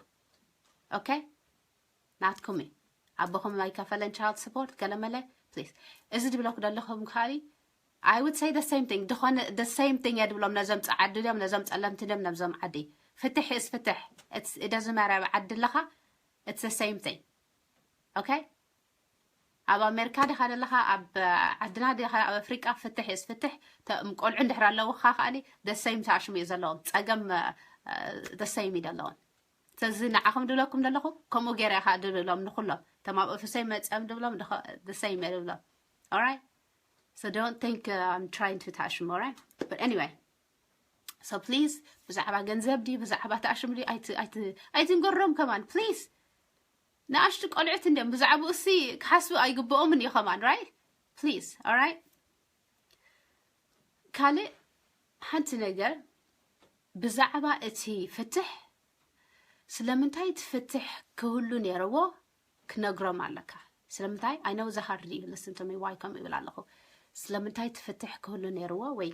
Okay፣ ናትኩም እዩ። ኣቦኹም ኣይከፈለን child support ገለመለ። Please፣ እዚ ድብለኩ ዘለኹም ካሊ I would say the same thing። ዝኾነ the same thing እየ ድብሎም ነዞም ጸዓዱ ድዮም ነዞም ጸለምቲ ድዮም ነዞም ዓዲ። ፍትሕ is ፍትሕ። It doesn't matter ኣብ ዓዲ ኣለኻ፣ it's the same thing። Okay፣ ኣብ ኣሜሪካ ዲኻ ዘለኻ፣ ኣብ ዓድና ዲኻ፣ ኣብ ኣፍሪቃ፣ ፍትሕ is ፍትሕ። ቆልዑ እንድሕር ኣለውኻ ከዓኒ the same ተኣሽሙ እዩ ዘለዎም። ጸገም the same እዩ ዘለዎም። ስለዚ ንዓኹም ድብለኩም ዘለኹ ከምኡ ገይረ ኢኻ ድብሎም ንኹሎም። እቶም ኣብ ኦፊሰይ መጺኦም ድብሎም the same እየ ድብሎም። Alright? So don't think I'm trying to touch them, alright? But anyway, so please ብዛዕባ ገንዘብ ድዩ ብዛዕባ ተኣሽሙ ድዩ ኣይትንገሮም ከማን፣ please። ንኣሽቱ ቆልዑት እንዲም ብዛዕባኡ እሲ ክሓስቡ ኣይግብኦምን እዩ ከማን፣ right? Please, alright? ካልእ ሓንቲ ነገር ብዛዕባ እቲ ፍትሕ፣ ስለምንታይ እቲ ፍትሕ ክህሉ ነይርዎ ክነግሮም ኣለካ። ስለምንታይ? I know it's hard to listen to me, why ከምኡ ይብል ኣለኹ። ስለምንታይ እቲ ፍትሕ ክህሉ ነይርዎ ወይ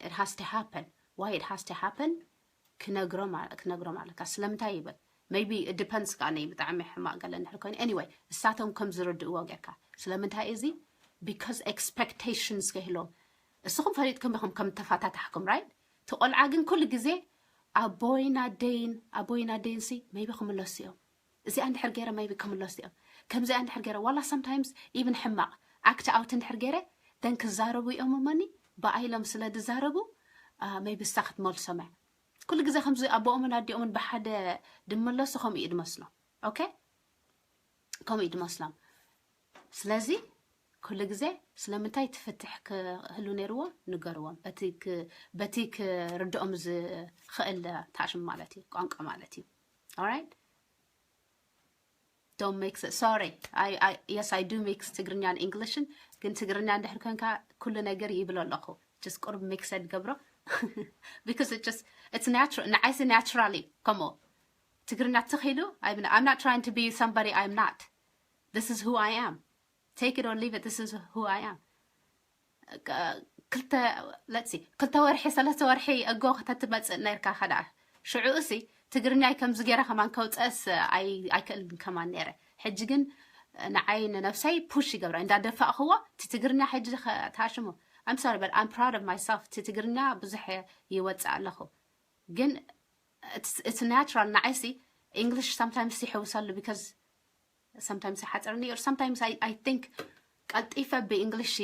it has to happen, why it has to happen ክነግሮም ኣለካ። ስለምንታይ ይብል? Maybe it depends ከኣ ነይ ብጣዕሚ ሕማቕ ገለ እንድሕር ኮይኑ፣ anyway እሳቶም ከም ዝርድእዎ ጌርካ። ስለምንታይ እዚ? Because expectations ከይህልዎም። እስኹም ፈሊጥኩም ኢኹም ከም ተፋታታሕኩም፣ right? እቲ ቆልዓ ግን ኩሉ ግዜ ኣቦይን ኣደይን ኣቦይን ኣደይን ሲ maybe ክምለሱ እዮም። እዚኣ እንድሕር ገይረ maybe ክምለሱ እዮም። ከምዚኣ እንድሕር ገይረ ዋላ sometimes even ሕማቕ act out እንድሕር ገይረ then ክዛረቡ እዮም እመኒ። ብኣይሎም ስለ ዝዛረቡ maybe እሳ ክትመልሶም እያ። ኩሉ ግዜ ከምዚ ኣቦኦምን ኣዲኦምን ብሓደ ድመለሱ ከምኡ እዩ ድመስሎም። Okay፣ ከምኡ እዩ ድመስሎም። ስለዚ ኩሉ ግዜ ስለምንታይ እቲ ፍትሕ ክህሉ ነይርዎ ንገርዎም። በቲ ክርድኦም ዝኽእል ታሽም ማለት እዩ፣ ቋንቋ ማለት እዩ። Alright? Don't mix it. Sorry. I, I, yes, I do mix ትግርኛን English ን፣ ግን ትግርኛ እንድሕር ኮንካ ኩሉ ነገር ይብል ኣለኹ። Just ቁርብ mix ድ ገብሮ። Because it just, it's natural. ንዓይሲ naturally ከምኡ ትግርኛ ትኺሉ። I'm not trying to be somebody I'm not. This is who I am. Take it or leave it. This is who I am. ክልተ let's see ክልተ ወርሒ ሰለስተ ወርሒ ኣጎ ከተትመፅእ ነርካ ከዳ ሽዑ እሲ ትግርኛይ ከምዚ ገይረ ከማን ከውፀእስ ኣይክእልን ከማን ነረ። ሕጂ ግን ንዓይ ንነብሰይ push ይገብራ እንዳደፋእክዎ እቲ ትግርኛ ሕጂ ታሽሙ I'm sorry but I'm proud of myself። እቲ ትግርኛ ብዙሕ ይወፅእ ኣለኹ ግን it's natural። ንዓይሲ English sometimes ይሕውሰሉ because sometimes ሓፅርኒ or sometimes I think ቀልጢፈ ብ English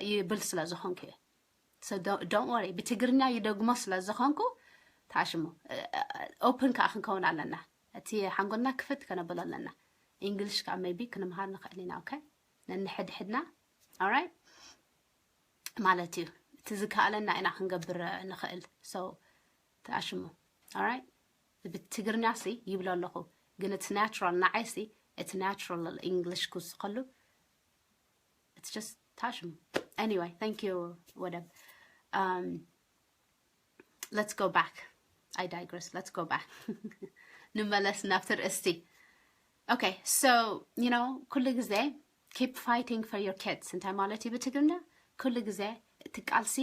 ይብል ስለ ዝኾንኩ እየ። So don't worry ብትግርኛ ይደግሞ ስለ ዝኾንኩ ታሽሙ open ከዓ ክንከውን ኣለና። እቲ ሓንጎልና ክፍት ከነብሎ ኣለና። English ከዓ maybe ክንምሃር ንኽእል ኢና። Okay ነንሕድሕድና alright ማለት እዩ። እቲ ዝከኣለና ኢና ክንገብር ንኽእል። So ተኣሽሙ alright ብትግርኛ ሲ ይብሎ ኣለኹ ግን it's natural ንዓይ ሲ it's natural English ክውስኸሉ it's just ታሽሙ። Anyway thank you ወደብ let's go back I digress let's go back ንመለስ ናብቲ ርእስቲ። Okay so you know ኩሉ ግዜ keep fighting for your kids እንታይ ማለት እዩ ብትግርኛ? ኩሉ ግዜ እቲ ቃልሲ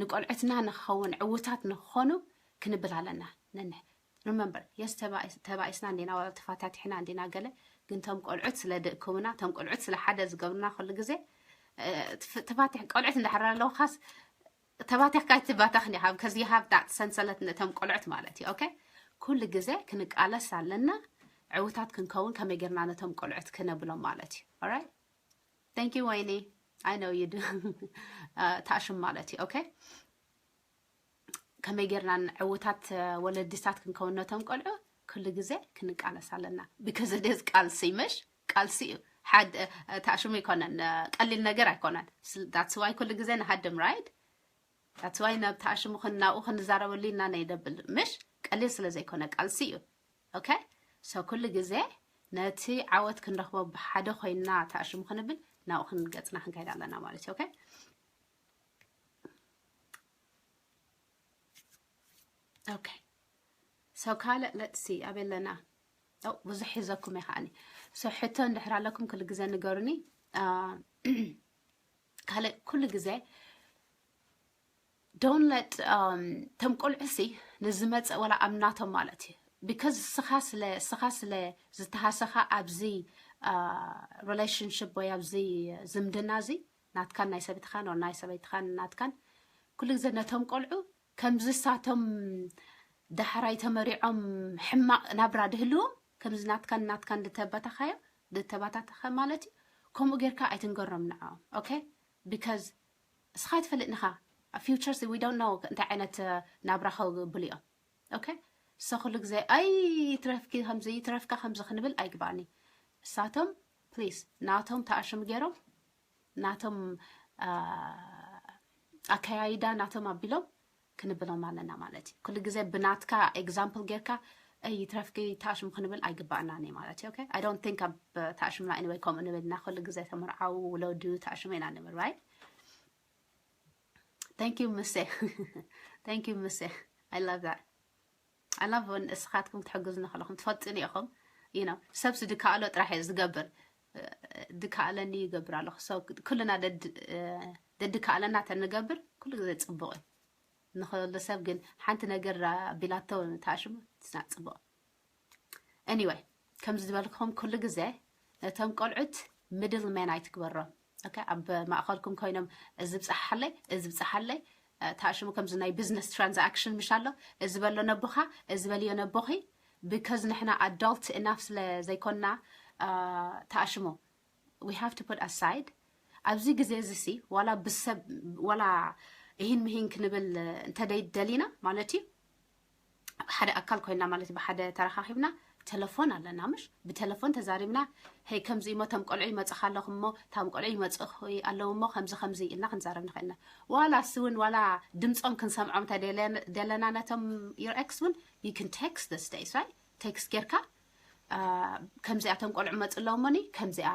ንቆልዑትና ንክኸውን ዕውታት ንክኾኑ ክንብል ኣለና። ነንሕ remember yes ተባኢስና እንዲና ወላ ተፋታቲሕና እንዲና ገለ ግን ቶም ቆልዑት ስለ ድእክቡና ቶም ቆልዑት ስለ ሓደ ዝገብሩና ኩሉ ግዜ ተፋቲሕ ቆልዑት እንዳሕረረ ኣለውካስ ተባቲኽካ ኣይትባተኽን ኢኻ because you have that ሰንሰለት ነቶም ቆልዑት ማለት እዩ። Okay ኩሉ ግዜ ክንቃለስ ኣለና። ዕውታት ክንከውን ከመይ ጌርና ነቶም ቆልዑት ክነብሎም ማለት እዩ። Alright thank you ወይኒ I know you do ታሽም ማለት እዩ። Okay ከመይ ጌርና ዕውታት ወለዲታት ክንከውን ነቶም ቆልዑ ኩሉ ግዜ ክንቃለስ ኣለና። Because it is ቃልሲ ምሽ ቃልሲ እዩ። ሓደ ታሽሙ ኣይኮነን ቀሊል ነገር ኣይኮነን። That's why ኩሉ ግዜ ንሃድም right that's why ናብ ታሽሙ ናብኡ ክንዛረበሉ ኢና ነይደብል ምሽ ቀሊል ስለ ዘይኮነ ቃልሲ እዩ። Okay so ኩሉ ግዜ ነቲ ዓወት ክንረኽቦ ብሓደ ኮይንና ታሽሙ ክንብል ናብኡ ክንገፅና ክንከይድ ኣለና ማለት እዩ። Okay okay so ካልእ let's see ኣበይ ኣለና? ብዙሕ ሒዘኩም እየ ከዓኒ። So ሕቶ እንድሕር ኣለኩም ኩሉ ግዜ ንገሩኒ። ካልእ ኩሉ ግዜ don't let ቶም ቆልዑ ሲ ንዝመፀ ወላ ኣብ ናቶም ማለት እዩ because ስኻ ስለ ስኻ ስለ ዝተሃሰኻ ኣብዚ relationship ወይ ኣብዚ ዝምድና እዚ ናትካን ናይ ሰብትኻን or ናይ ሰበይትኻን ናትካን ኩሉ ግዜ ነቶም ቆልዑ ከምዚ ሳቶም ዳሕራይ ተመሪዖም ሕማቕ ናብራ ድህልዎም ከምዚ ናትካን ናትካን ድተበታኻዮ ድተባታተኸ ማለት እዩ። ከምኡ ጌርካ ኣይትንገሮም ንዓኦም። Okay because እስኻ ኣይትፈልጥን ኢኻ። Future we don't know እንታይ ዓይነት ናብራ ከብሉ እዮም። Okay so ኩሉ ግዜ ኣይ ይትረፍኪ ከምዚ ይትረፍካ ከምዚ ክንብል ኣይግባእኒ። እሳቶም please ናቶም ተኣሽም ገይሮም ናቶም ኣከያይዳ ናቶም ኣቢሎም ክንብሎም ኣለና ማለት እዩ። ኩሉ ግዜ ብናትካ example ጌርካ ይትረፍኪ ተኣሽም ክንብል ኣይግባእናን እዩ ማለት እዩ። Okay I don't think ኣብ ተኣሽምና anyway ከምኡ ንብል ኢና። ኩሉ ግዜ ተመርዓው ውለዱ ተኣሽሙ ኢና ንብል right? Thank you ምሴ thank you ምሴ I love that I love when እስኻትኩም ክትሕግዙ ንኽእለኹም ትፈልጥኒ ኢኹም። You know ሰብሲ ድከኣሎ ጥራሕ እየ ዝገብር። ድከኣለኒ ይገብር ኣለኹ። So ኩልና ደድከኣለና ተንገብር ኩሉ ግዜ ፅቡቕ እዩ። ንኽሉ ሰብ ግን ሓንቲ ነገር ኣቢላቶ ተኣሽሙ ትስና ፅቡቕ። Anyway ከምዚ ዝበልኩም ኩሉ ግዜ ነቶም ቆልዑት middle man ኣይትግበሮም። Okay ኣብ ማእኸልኩም ኮይኖም እዚ ብፅሓለይ እዚ ብፅሓለይ ተኣሽሙ ከምዚ ናይ business transaction ምሽ ኣሎ እዚ በሎ ነቦኻ እዚ በልዮ ነቦኺ because ንሕና adult enough ስለ ዘይኮንና ተኣሽሙ we have to put aside ኣብዚ ግዜ እዚ ሲ ዋላ ብሰብ ዋላ ይህን ምሂን ክንብል እንተደይ ደሊና ማለት እዩ ብሓደ ኣካል ኮይና ማለት ብሓደ ተረኻኺብና ተለፎን ኣለና ምሽ ብተለፎን ተዛሪብና ሄይ ከምዚ እሞ ተም ቆልዑ ይመፅኻ ኣለኹ እሞ ታም ቆልዑ ይመፅእ ኣለዉ እሞ ከምዚ ከምዚ ኢልና ክንዛረብ ንኽእልና ዋላ ሲ እውን ዋላ ድምፆም ክንሰምዖም እንተ ደለና ነቶም your ex እውን you can text this days right text ጌርካ ከምዚኣ እቶም ቆልዑ መፁ ኣለዉ እሞኒ ከምዚኣ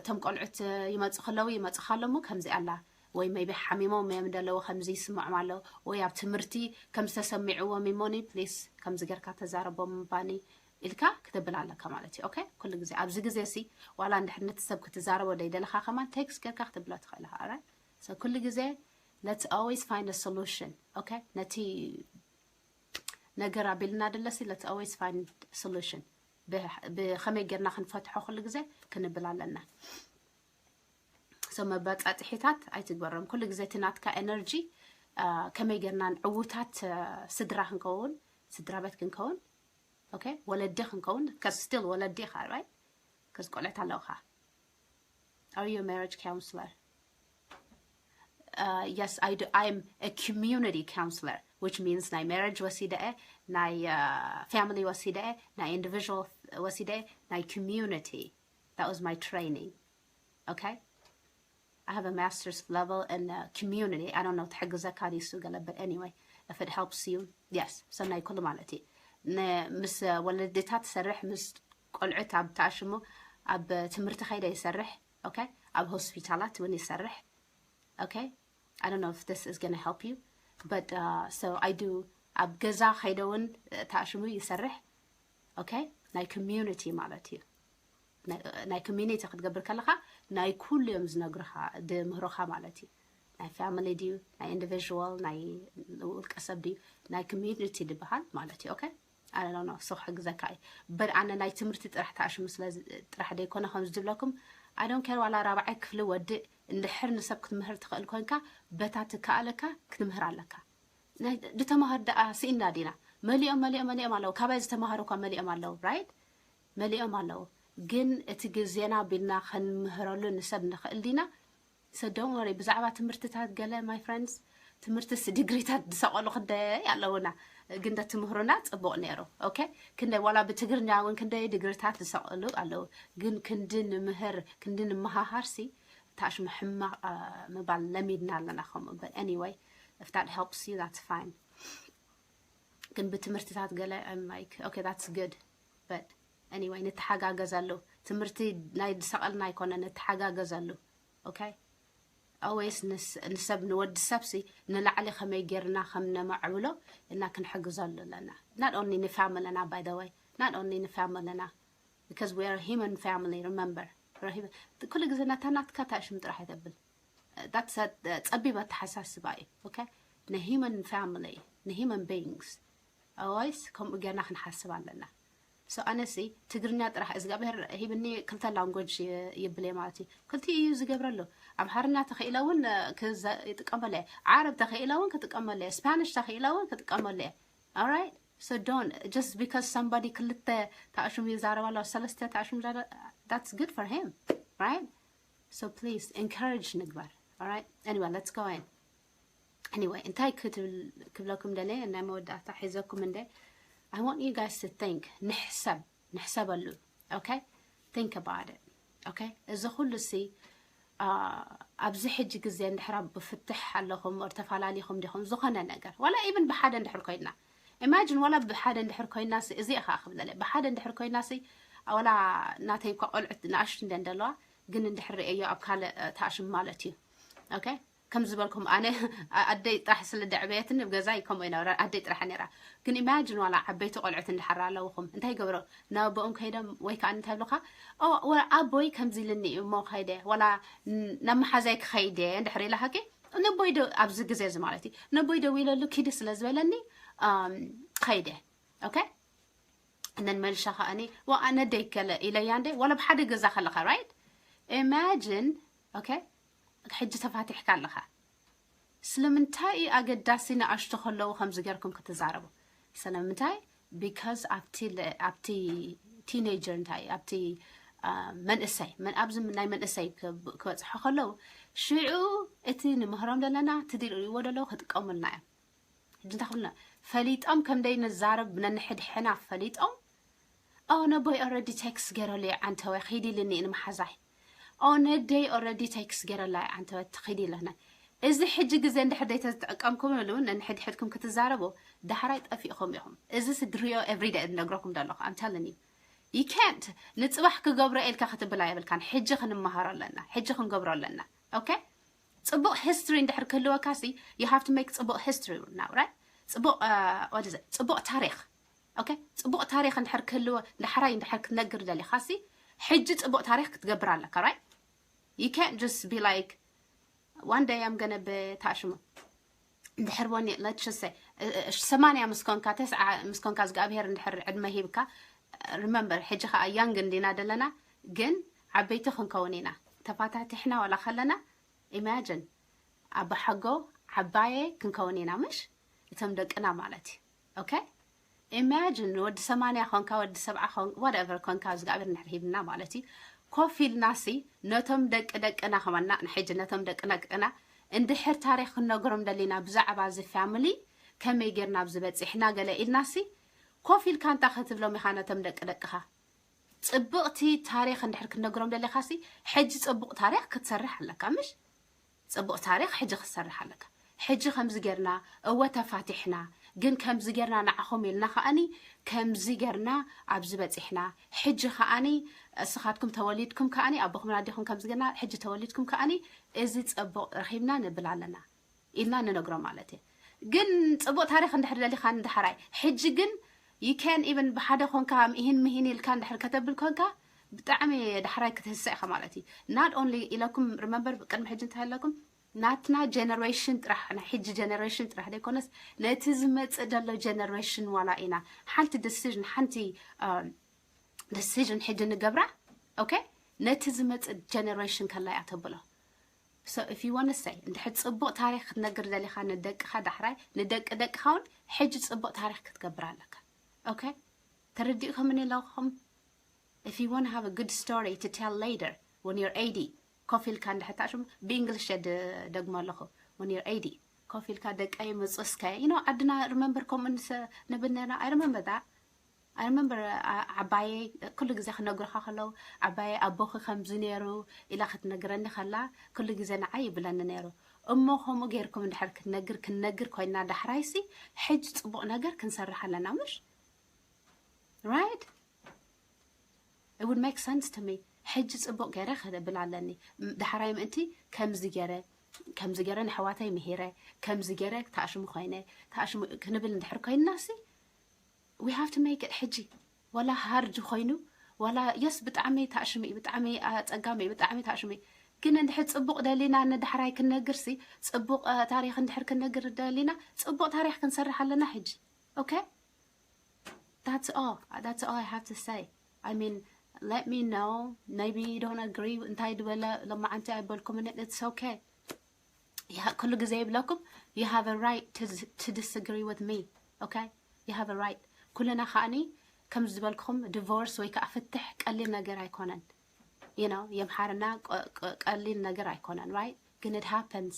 እቶም ቆልዑት ይመፁ ከለዉ ይመፁ ካለሞ ከምዚኣ ኣላ ወይ maybe ሓሚሞም እዮም እንደለዉ ከምዚ ይስምዖም ኣሎ ወይ ኣብ ትምህርቲ ከም ዝተሰሚዕዎም እሞኒ please ከምዚ ጌርካ ተዛረቦም ባኒ ኢልካ ክትብል ኣለካ ማለት እዩ። Okay ኩሉ ግዜ ኣብዚ ግዜ ሲ ዋላ እንድሕር ነቲ ሰብ ክትዛረቦ ደይደለኻ ከማን text ጌርካ ክትብሎ ትኽእል ኢኻ። Alright So ኩሉ ግዜ let's always find a solution, okay? ነቲ ነገር ኣቢልና ደለሲ let's always find solution። ብኸመይ ጌርና ክንፈትሖ ኩሉ ግዜ ክንብል ኣለና። So መባጻጽሒታት ኣይትግበሮም። ኩሉ ግዜ እቲ ናትካ energy ከመይ ጌርና ዕውታት ስድራ ክንከውን፣ ስድራ ቤት ክንከውን፣ okay? ወለዲ ክንከውን፣ because still ወለዲ ኢኻ፣ right? Because ቆልዑት ኣለውኻ። Are you a marriage counselor? Uh, yes, I do. I'm a community counselor, which means ናይ marriage ወሲደ እየ፣ ናይ family ወሲደ እየ፣ ናይ individual ወሲደ እየ፣ ናይ community. That was my training. Okay? I have a master's level in uh, community. I don't know ትሕግዘካ ዲሱ ገለ, but anyway, if it helps you, yes. ሰናይ ኩሉ ማለት እዩ። ምስ ወለድታት ሰርሕ፣ ምስ ቆልዑት ኣብ ተኣሽሙ ኣብ ትምህርቲ ከይደ ይሰርሕ። Okay? ኣብ ሆስፒታላት እውን ይሰርሕ። Okay? I don't know if this is going to help you, but uh, so I do. ኣብ ገዛ ከይደ እውን ተኣሽሙ ይሰርሕ። Okay? ናይ community ማለት እዩ። ናይ community ክትገብር ከለኻ ናይ ኩሉ እዮም ዝነግሩኻ፣ ድምህሮኻ ማለት እዩ። ናይ family ድዩ፣ ናይ individual፣ ናይ ውልቀ ሰብ ድዩ፣ ናይ community ድበሃል ማለት እዩ። Okay? ኣነ ኖ ኖ ሶ ክሕግዘካ እዩ። But ኣነ ናይ ትምህርቲ ጥራሕ ተኣሽሙ ስለ ጥራሕ ደይኮነ ከም ዝብለኩም፣ I don't care ዋላ ራብዓይ ክፍሊ ወድእ፣ እንድሕር ንሰብ ክትምህር ትኽእል ኮንካ፣ በታ ትከኣለካ ክትምህር ኣለካ። ዝተማሃር ደኣ ስኢንና ዲና? መሊኦም መሊኦም መሊኦም ኣለዉ። ካባይ ዝተማሃሩ እኳ መሊኦም ኣለዉ፣ right? መሊኦም ኣለዉ። ግን እቲ ግዜና ቢልና ክንምህረሉ ንሰብ ንኽእል ዲና? So don't worry ብዛዕባ ትምህርትታት ገለ፣ my friends፣ ትምህርትስ ዲግሪታት ዝሰቐሉ ክንደይ ኣለዉና። ግን ዶ ትምህሩና ጽቡቕ ነይሩ። Okay? ክንደይ ዋላ ብትግርኛ እውን ክንደይ ዲግሪታት ዝሰቐሉ ኣለዉ። ግን ክንዲ ንምህር ክንዲ ንመሃሃርሲ ታሽሙ ሕማቕ ምባል ለሚድና ኣለና ከምኡ። But anyway, if that helps you, that's fine. ግን ብትምህርትታት ገለ I'm like okay, that's good, but anyway ንተሓጋገዘሉ። ትምህርቲ ናይ ዝሰቐልና ኣይኮነ፣ ንተሓጋገዘሉ። Okay? Always ንሰብ ንወዲ ሰብሲ ንላዕሊ ከመይ ጌርና ከም ነማዕብሎ እና ክንሕግዘሉ ኣለና። Not only ንፋምልና, by the way, not only ንፋምልና, because we are human family, remember? ኩሉ ግዜ ናታ ናትካ ታሽም ጥራሕ ኣይተብል። That's ጸቢብ ኣተሓሳስባ እዩ። Okay? ንሂመን family, ንሂመን beings, always ከምኡ ጌርና ክንሓስብ ኣለና። So ኣነሲ ትግርኛ ጥራሕ እግዚኣብሔር ሂብኒ ክልተ language ይብል እየ ማለት እዩ። ክልቲኡ እዩ ዝገብረሉ። ኣምሓርኛ ተኽኢለ እውን ይጥቀመሉ እየ። ዓረብ ተኽኢለ እውን ክጥቀመሉ እየ። ስፓኒሽ ተኽኢለ እውን ክጥቀመሉ እየ። Alright? So don't, just because somebody ክልተ ታእሹም ይዛረብ ኣሎ፣ ሰለስተ ታእሹም that's good for him, right? So please encourage ንግበር። Alright? Anyway, let's go in. Anyway, እንታይ ክብለኩም ደለ ናይ መወዳእታ ሒዘኩም እንደ I want you guys to think, ንሕሰብ፣ ንሕሰበሉ። Okay? Think about it. Okay? እዚ ኩሉ ሲ ኣብዚ ሕጂ ግዜ እንድሕራ ብፍትሕ ኣለኹም or ተፈላለኹም ዲኹም ዝኾነ ነገር ዋላ even ብሓደ እንድሕር ኮይና፣ imagine ዋላ ብሓደ እንድሕር ኮይና ሲ እዚ ኢኻ ክብለለ ብሓደ እንድሕር ኮይና ሲ ዋላ ናተይ እኳ ቆልዑት ንኣሽቱ እንደ እንደለዋ ግን እንድሕር ርእዮ ኣብ ካልእ ታሽም ማለት እዩ። Okay? ከም ዝበልኩም ኣነ ኣደይ ጥራሕ ስለ ደዕበየትኒ ኣብ ገዛይ ከምኡ ይነብራ ኣደይ ጥራሕ ነራ። ግን imagine ዋላ ዓበይቲ ቆልዑት እንድሕር ኣለውኹም እንታይ ይገብሮ? ናብኦም ከይዶም ወይ ከዓ እንታይ ብሉካ ኣቦይ ከምዚ ኢልኒ እዩ እሞ ከይደ ዋላ ናብ መሓዛይ ክኸይደ እንድሕር ኢላሃቂ ነቦይ ኣብዚ ግዜ እዚ ማለት እዩ ነቦይ ደው ኢለሉ ኪዲ ስለ ዝበለኒ ከይደ። Okay? እነን መልሻ ከኣኒ ዋ ኣነ ደይከለ ኢለያ እንደ ዋላ ብሓደ ገዛ ከለኻ right? Imagine okay? ሕጂ ተፋቲሕካ ኣለኻ። ስለምንታይ እዩ ኣገዳሲ ንኣሽቱ ከለዉ ከምዚ ገርኩም ክትዛረቡ? ስለምንታይ? Because ኣብቲ ኣብቲ teenager እንታይ ኣብቲ መንእሰይ ኣብዚ ናይ መንእሰይ ክበፅሑ ከለዉ ሽዑ እቲ ንምህሮም ዘለና እቲ ድርእይዎ ደለዉ ክጥቀሙልና እዮም። ሕጂ እንታይ ክብልና ፈሊጦም ከምደይ ንዛረብ ነንሕድሕና ፈሊጦም ኦ ነቦይ already text ገይረሉ እየ ዓንተወ ኺዲ ኢልኒ ንመሓዛይ ኦ ነደይ already text ገይረላ እየ ዓንተወ ትኺዲ ኢለና። እዚ ሕጂ ግዜ እንድሕር ደይ ተዝተጠቀምኩምሉ ነንሕድሕድኩም ክትዛረቡ ዳሕራይ ጠፊእኹም ኢኹም። እዚ ስድሪዮ everyday እነግረኩም ዘለኹ I'm telling you you can't። ንፅባሕ ክገብሮ ኢልካ ክትብላ የብልካን። ሕጂ ክንመሃሮ ኣለና። ሕጂ ክንገብሮ ኣለና። Okay? ፅቡቕ history እንድሕር ክህልወካ ሲ you have to make ፅቡቕ history now, right? ፅቡቕ ፅቡቕ ታሪክ። Okay? ፅቡቕ ታሪክ እንድሕር ክህልወ ዳሕራይ እንድሕር ክትነግር ደሊኻ ሲ ሕጂ ፅቡቕ ታሪክ ክትገብር ኣለካ right? You can't just be like One day I'm gonna be ታሽሙ እንድሕር ወኒ let's just say ሰማንያ ምስ ኮንካ፣ ተስዓ ምስ ኮንካ እግዚኣብሄር እንድሕር ዕድመ ሂብካ፣ remember ሕጂ ከዓ young እንዲና ዘለና፣ ግን ዓበይቲ ክንከውን ኢና። ተፋታቲሕና ዋላ ከለና፣ imagine ኣባሓጎ ዓባየ ክንከውን ኢና፣ ምሽ እቶም ደቅና ማለት እዩ። Okay, imagine ወዲ ሰማንያ ኮንካ፣ ወዲ ሰብዓ ኮን whatever ኮንካ፣ እግዚኣብሔር እንድሕር ሂብና ማለት እዩ። ኮፍ ኢልናሲ ነቶም ደቂ ደቅና ከማና ንሕጂ ነቶም ደቂ ደቅና እንድሕር ታሪኽ ክንነግሮም ደሊና ብዛዕባ እዚ family፣ ከመይ ጌርና ኣብዚ በፂሕና ገለ ኢልናሲ፣ ኮፍ ኢልካ እንታይ ክትብሎም ኢኻ ነቶም ደቂ ደቅኻ? ፅብቕቲ ታሪኽ እንድሕር ክትነግሮም ደሊኻሲ፣ ሕጂ ፅቡቕ ታሪኽ ክትሰርሕ ኣለካ፣ ምሽ? ፅቡቕ ታሪኽ ሕጂ ክትሰርሕ ኣለካ። ሕጂ ከምዚ ጌርና፣ እወ ተፋቲሕና፣ ግን ከምዚ ጌርና ንዓኹም ኢልና ከኣኒ ከምዚ ጌርና ኣብዚ በፂሕና። ሕጂ ከኣኒ እስኻትኩም ተወሊድኩም ከኣኒ፣ ኣቦኹምን ኣዴኹም ከምዚ ጌርና፣ ሕጂ ተወሊድኩም ከኣኒ እዚ ፅቡቕ ረኺብና ንብል ኣለና ኢልና ንነግሮ ማለት እዩ። ግን ፅቡቕ ታሪኽ እንድሕር ደሊኻ ንዳሕራይ፣ ሕጂ ግን you can even ብሓደ ኮንካ ምሂን ምሂን ኢልካ እንድሕር ከተብል ኮንካ፣ ብጣዕሚ ዳሕራይ ክትህሰ ኢኻ ማለት እዩ። Not only ኢለኩም፣ remember ቅድሚ ሕጂ እንታይ ኣለኩም? ናትና generation ጥራሕ፣ ናይ ሕጂ generation ጥራሕ ዘይኮነስ፣ ነቲ ዝመጽእ ዘሎ generation ዋላ ኢና ሓንቲ decision፣ ሓንቲ፣ um፣ decision ሕጂ ንገብራ፣ okay? ነቲ ዝመጽእ generation ከላ እያ ተብሎ። So if you wanna say፣ እንድሕር ጽቡቕ ታሪኽ ክትነግር ደሊኻ ንደቅኻ ዳሕራይ፣ ንደቂ ደቅኻ እውን ሕጂ ጽቡቕ ታሪኽ ክትገብር ኣለካ። Okay? ተረዲእኩምኒ ኣለኹም? If you wanna have a good story to tell later, when you're eighty፣ ኮፍ ኢልካ እንድሕር ታሽሙ፣ ብእንግሊሽ እየ ድ-፣ ደግሞ ኣለኹ። When you're eighty፣ ኮፍ ኢልካ፣ ደቀይ፣ መጹ እስከ፣ you know፣ ዓድና፣ remember፣ ከምኡ ንሰ-፣ ንብል ነርና። I remember that. I remember፣ ዓ-፣ ዓባየይ ኩሉ ግዜ ክነግሩኻ ከለዉ፣ ዓባየይ ኣቦኺ ከምዚ ነይሩ ኢላ ክትነግረኒ ከላ፣ ኩሉ ግዜ ንዓይ ይብለኒ ነይሩ። እሞ ከምኡ ጌርኩም እንድሕር ክንነግር፣ ክንነግር ኮይንና ዳሕራይሲ፣ ሕጂ ጽቡቕ ነገር ክንሰርሕ ኣለና፣ ምሽ? Right? It would make sense to me. ሕጂ ጽቡቕ ገይረ ክብል ኣለኒ። ም-፣ ዳሕራይ ምእንቲ ከምዚ ገይረ፣ ከምዚ ገይረ ንሕዋተይ ምሂረ፣ ከምዚ ገይረ ታሽሙ ኮይነ፣ ታሽሙ ክንብል እንድሕር ኮይንናሲ፣ we have to make it ሕጂ። ዋላ hard ኮይኑ፣ ዋላ፣ yes፣ ብጣዕሚ ታሽሙ እዩ፣ ብጣዕሚ ኣጸጋሚ እዩ፣ ብጣዕሚ ታሽሙ እዩ። ግን እንድሕር ጽቡቕ ደሊና ንዳሕራይ ክንነግርሲ፣ ጽቡቕ፣ እ፣ ታሪኽ እንድሕር ክንነግር ደሊና፣ ጽቡቕ ታሪኽ ክንሰርሕ ኣለና ሕጂ። Okay? That's all. That's all I have to say. I mean, let me know. Maybe you don't agree. እንታይ ዝበለ ሎማዓንቲ ኣይበልኩምን። It's okay. ያ-፣ ኩሉ ግዜ ይብለኩም፣ you have a right to, to disagree with me. Okay? You have a right. ኩልና ከኣኒ ከም ዝበልኩም፣ divorce ወይ ከዓ ፍትሕ ቀሊል ነገር ኣይኮነን። You know፣ የምሓርና ቀ-፣ ቀ-፣ ቀሊል ነገር ኣይኮነን፣ right? ግን it happens.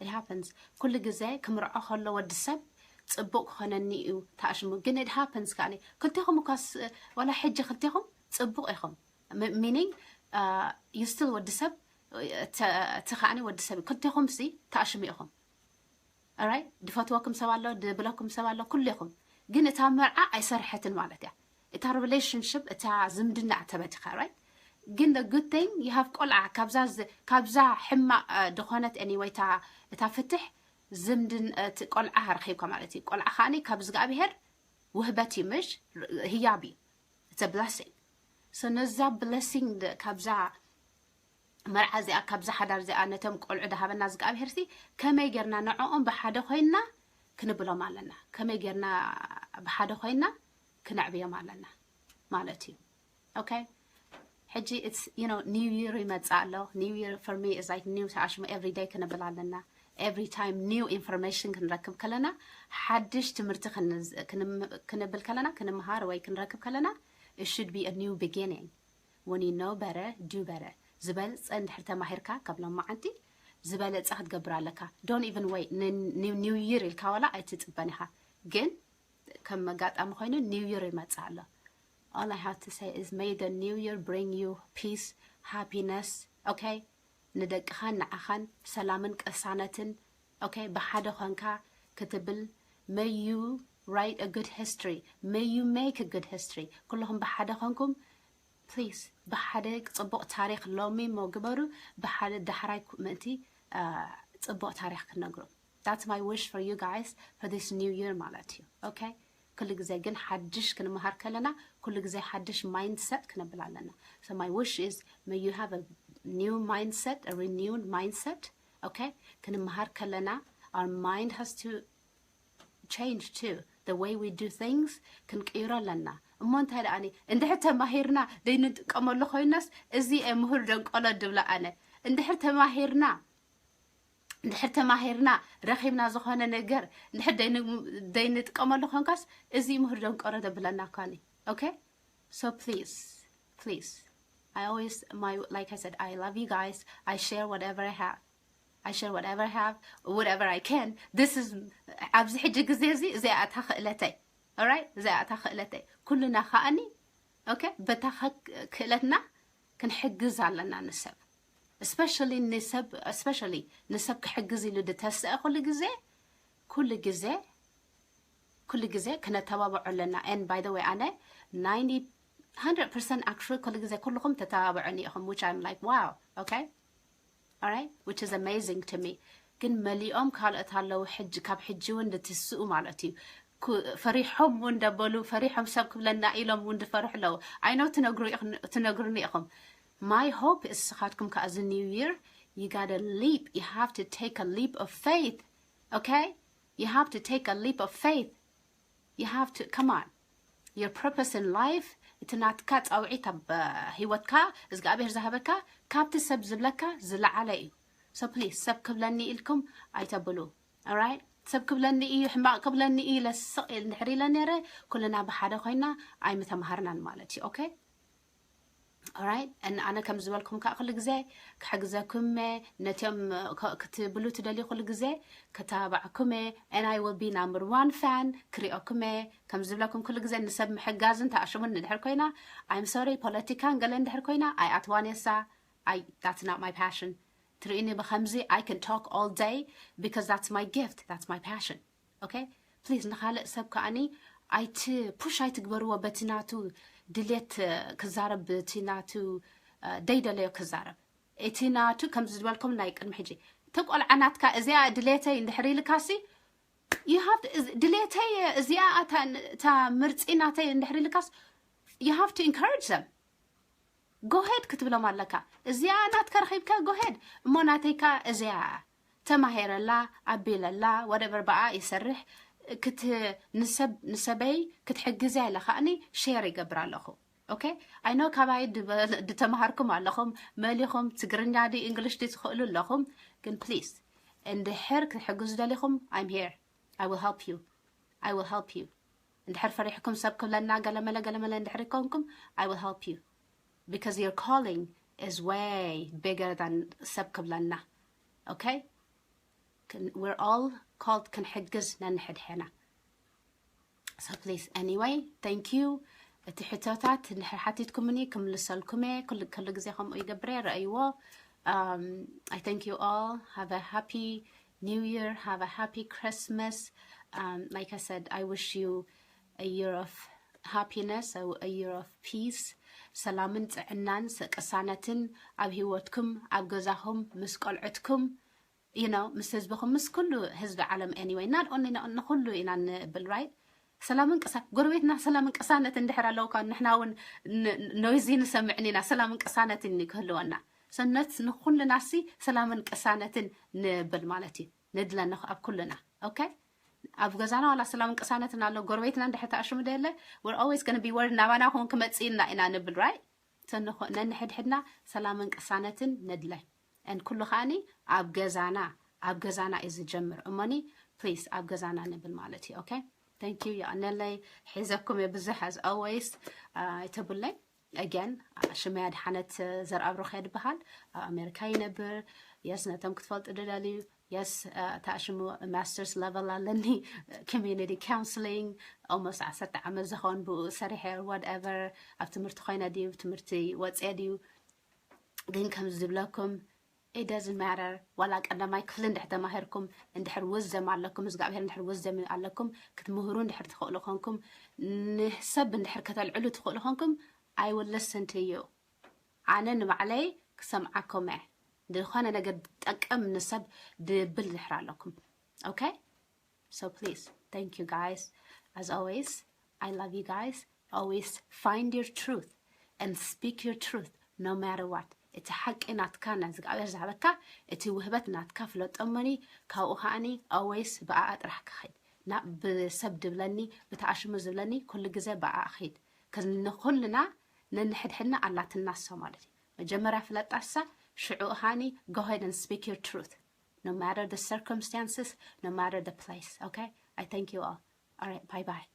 It happens. ኩሉ ግዜ ክምርዖ ከሎ ወዲ ሰብ ጽቡቕ ክኾነኒ እዩ ታሽሙ። ግን it happens ከኣኒ። ክልቴኹም እኳስ፣ ዋላ ሕጂ ክልቴኹም ጽቡቕ ኢኹም። ም-፣ meaning፣ አ፣ you still ወዲ ሰብ፣ ተ-፣ እቲ ከኣኒ ወዲ ሰብ እዩ። ክልቴኹምሲ ታሽሙ ኢኹም። Alright? ድፈትወኩም ሰብ ኣሎ፣ ድብለኩም ሰብ ኣሎ፣ ኩሉ ኢኹም። ግን እታ መርዓ ኣይሰርሐትን ማለት እያ። እታ relationship፣ እታ ዝምድና ተበቲኻ፣ right? ግን the good thing፣ you have ቆልዓ፣ ካብዛ ዝ-፣ ካብዛ ሕማቕ፣ አ፣ ድኾነት anyway፣ እታ፣ እታ ፍትሕ ዝምድን-፣ እቲ ቆልዓ ረኺብካ ማለት እዩ። ቆልዓ ከኣኒ ካብ እግዚኣብሄር ውህበት እዩ፣ ምሽ? ህያብ እዩ። It's a blessing. So ነዛ blessing ድ-፣ ካብዛ መርዓ እዚኣ፣ ካብዛ ሓዳር እዚኣ ነቶም ቆልዑ ድሃበና እግዚኣብሄርሲ፣ ከመይ ጌርና ንዕኦም ብሓደ ኮይንና ክንብሎም ኣለና? ከመይ ጌርና ብሓደ ኮይንና ክነዕብዮም ኣለና ማለት እዩ። Okay? ሕጂ it's, you know, new year ይመጽእ ኣሎ። New year for me is like new ታሽሙ፣ every day ክንብል ኣለና። Every time new information ክንረክብ ከለና፣ ሓድሽ ትምህርቲ ክንዝ-፣ ክንም-፣ ክንብል ከለና፣ ክንምሃር ወይ ክንረክብ ከለና፣ it should be a new beginning. When you know better, do better. ዝበለጸ እንድሕር ተማሂርካ፣ ካብ ሎማዓንቲ ዝበለጸ ክትገብር ኣለካ። Don't even wait. ን-፣ new፣ new year ኢልካ ዋላ ኣይትጽበን ኢኻ። ግን ከም መጋጣሚ ኮይኑ new year ይመጽእ ኣሎ። All I have to say is may the new year bring you peace, happiness, okay? ንደቅኻን ንዓኻን ሰላምን ቅሳነትን፣ okay? ብሓደ ኾንካ ክትብል፣ may you write a good history, may you make a good history። ኩልኹም ብሓደ ኾንኩም፣ please፣ ብሓደ ጽቡቕ ታሪኽ ሎሚ እሞ ግበሩ፣ ብሓደ ዳሕራይ ኩ-፣ ምእንቲ፣ አ፣ ጽቡቕ ታሪኽ ክትነግሩ። That's my wish for you guys for this new year ማለት እዩ። Okay? ኩሉ ግዜ ግን ሓድሽ ክንመሃር ከለና፣ ኩሉ ግዜ ሓድሽ mindset ክነብል ኣለና። So my wish is, may you have a new mindset, a renewed mindset, okay? ክንመሃር ከለና our mind has to change too, the way we do things ክንቅይሮ ኣለና። እሞ እንታይ ደኣኒ እንድሕር ተማሂርና ደይንጥቀመሉ ኮይናስ እዚ እየ ምሁር ደንቆሎ ድብላ ኣነ። እንድሕር ተማሂርና እንድሕር ተማሂርና ረኺብና ዝኾነ ነገር እንድሕር ደይንጥቀመሉ ኮንካስ እዚ ምሁር ደንቆሮ ደብለና ኳኒ። Okay, so please, please, I always, my, like I said, I love you guys. I share whatever I have. I share whatever I have, whatever I can. This is ኣብዚ ሕጂ ግዜ እዚ እዚኣ እታ ክእለተይ። Alright, እዚኣ እታ ክእለተይ። ኩልና ከኣኒ okay በታ ክእለትና ክንሕግዝ ኣለና ንሰብ። Especially ንሰብ especially ንሰብ ክሕግዝ ኢሉ ዝተስአ ኩሉ ግዜ ኩሉ ግዜ ኩሉ ግዜ ክነተባብዖ ኣለና። And by the way ኣነ ninety hundred percent actually ኩሉ ግዜ ኩልኹም ተተባብዑኒ ኢኹም, which I'm like wow, okay, alright, which is amazing to me. ግን መሊኦም ካልኦት ኣለዉ ሕጂ ካብ ሕጂ እውን ድትስኡ ማለት እዩ። ፈሪሖም እውን ደበሉ ፈሪሖም ሰብ ክብለና ኢሎም እውን ድፈርሑ ኣለዉ። I know ትነግሩኒ ኢኹም። My hope is ንስኻትኩም ከዓ እዚ new year you gotta leap, you have to take a leap of faith, okay? You have to take a leap of faith. You have to, come on. Your purpose in life, እቲ ናትካ ፃውዒት ኣብ ህይወትካ እግዚኣብሔር ዝሃበካ ካብቲ ሰብ ዝብለካ ዝለዓለ እዩ። So please ሰብ ክብለኒ ኢልኩም ኣይተብሉ። Alright? ሰብ ክብለኒ እዩ ሕማቕ ክብለኒ እዩ ለስቕ እንድሕር ኢለ ነረ ኩልና ብሓደ ኮይና ኣይምተምሃርናን ማለት እዩ። Okay? Alright? And ኣነ ከም ዝበልኩም ከዓ ኩሉ ግዜ ክሕግዘኩም እየ። ነቲኦም ክትብሉ ትደልዩ ኩሉ ግዜ ክተባባዕኩም እየ። And I will be number one fan ክሪኦኩም እየ። ከም ዝብለኩም ኩሉ ግዜ ንሰብ ምሕጋዝን ተኣሽሙን እንድሕር ኮይና I'm sorry ፖለቲካን ገለ እንድሕር ኮይና ኣይኣትዋን እየ እሳ። I, that's not my passion. ትርእኒ ብከምዚ I can talk all day because that's my gift, that's my passion. Okay? Please ንኻልእ ሰብ ከኣኒ ኣይት push ኣይትግበርዎ በቲ ናቱ ድሌት ክዛረብ በቲ ናቱ ደይደለዮ ክዛረብ። እቲ ናቱ ከምዚ ዝበልኩም ናይ ቅድሚ ሕጂ እቲ ቆልዓ ናትካ እዚኣ ድሌተይ እንድሕር ኢልካሲ you have to ድሌተይ እዚኣ እታ ምርፂ ናተይ እንድሕር ኢልካስ you have to encourage them. Go ahead ክትብሎም ኣለካ። እዚኣ ናትካ ረኺብካ go ahead። እሞ ናተይካ እዚኣ ተማሄረላ ኣቢለላ whatever ብኣ ይሰርሕ ክት ንሰብ ንሰበይ ክትሕግዝያ ኢለ ከኣኒ share ይገብር ኣለኹ። Okay? I know ካባይ ድተማሃርኩም ኣለኹም መሊኹም ትግርኛ ዲ English ዲ ትኽእሉ ኣለኹም። ግን please እንድሕር ክትሕግዙ ደሊኹም I'm here. I will help you. I will help you. እንድሕር ፈሪሕኩም ሰብ ክብለና ገለመለ ገለመለ እንድሕር ይኮንኩም I will help you. Because your calling is way bigger than ሰብ ክብለና። Okay? We're all called ክንሕግዝ ነንሕድሕና። So please, anyway, thank you. እቲ ሕቶታት እንድሕር ሓቲትኩምኒ ክምልሰልኩም እየ። ኩሉ ግዜ ከምኡ ይገብረ ረእይዎ። Um, I thank you all. Have a happy New Year. Have a happy Christmas. Um, like I said, I wish you a year of happiness, a, a year of peace. ሰላምን ጥዕናን ቅሳነትን ኣብ ህይወትኩም ኣብ ገዛኹም ምስ ቆልዑትኩም you know ምስ ህዝብኹም ምስ ኩሉ ህዝቢ ዓለም anyway not only ንኹሉ ኢና ንብል right ሰላምን ቅሳ ጎረቤትና ሰላምን ቅሳነት እንድሕር ኣለውካ ንሕና እውን ኖይዚ ንሰምዕን ኢና ሰላምን ቅሳነትን ክህልወና ሰነት ንኩልና ሲ ሰላምን ቅሳነትን ንብል ማለት እዩ ንድለና ኣብ ኩልና okay ኣብ ገዛና ዋላ ሰላምን ቅሳነትን ኣሎ ጎረቤትና እንድሕር ተኣሽሙ ደለ we're always gonna be worried ናባና ክውን ክመፅእና ኢና ንብል right ነንሕድሕድና ሰላምን ቅሳነትን ንድለ and ኩሉ ከዓኒ ኣብ ገዛና ኣብ ገዛና እዩ ዝጀምር እሞኒ please ኣብ ገዛና ንብል ማለት እዩ okay thank you የቐነለይ ሒዘኩም እየ ብዙሕ as always ኣይተብለይ again ሽመይ ኣድሓነት ዘርኣብሩኸ ድበሃል ኣብ ኣሜሪካ ይነብር yes ነቶም ክትፈልጡ ድደልዩ yes ተኣሽሙ masters level ኣለኒ community counselling almost ዓሰርተ ዓመት ዝኸውን ብኡ ሰሪሐ whatever ኣብ ትምህርቲ ኮይነ ድዩ ትምህርቲ ወፅየ ድዩ ግን ከም ዝብለኩም it doesn't matter ዋላ ቀዳማይ ክፍሊ እንድሕር ተማሂርኩም እንድሕር wisdom ኣለኩም እግዚኣብሔር እንድሕር wisdom ኣለኩም ክትምህሩ እንድሕር ትኽእሉ ኮንኩም ንሰብ እንድሕር ከተልዕሉ ትኽእሉ ኮንኩም I will listen to you ኣነ ንባዕለይ ክሰምዓኩም እየ ዝኾነ ነገር ጠቅም ንሰብ ድብል ድሕር ኣለኩም okay so please thank you guys as always I love you guys always find your truth and speak your truth no matter what እቲ ሓቂ ናትካ፣ ንእግዚኣብሔር ዝሃበካ እቲ ውህበት ናትካ ፍለጦ እመኒ። ካብኡ ከዓኒ always ብኣኣ ጥራሕ ክኸይድ፣ ናብ ብሰብ ድብለኒ፣ ብተኣሽሙ ዝብለኒ ኩሉ ግዜ ብኣኣ ኸይድ። ከዚ ንኹልና ነንሕድሕድና ኣላትና እሳ ማለት እዩ። መጀመርያ ፍለጣ እሳ፣ ሽዑ ከዓኒ go ahead and speak your truth, no matter the circumstances, no matter the place. Okay, I thank you all. All right, bye bye.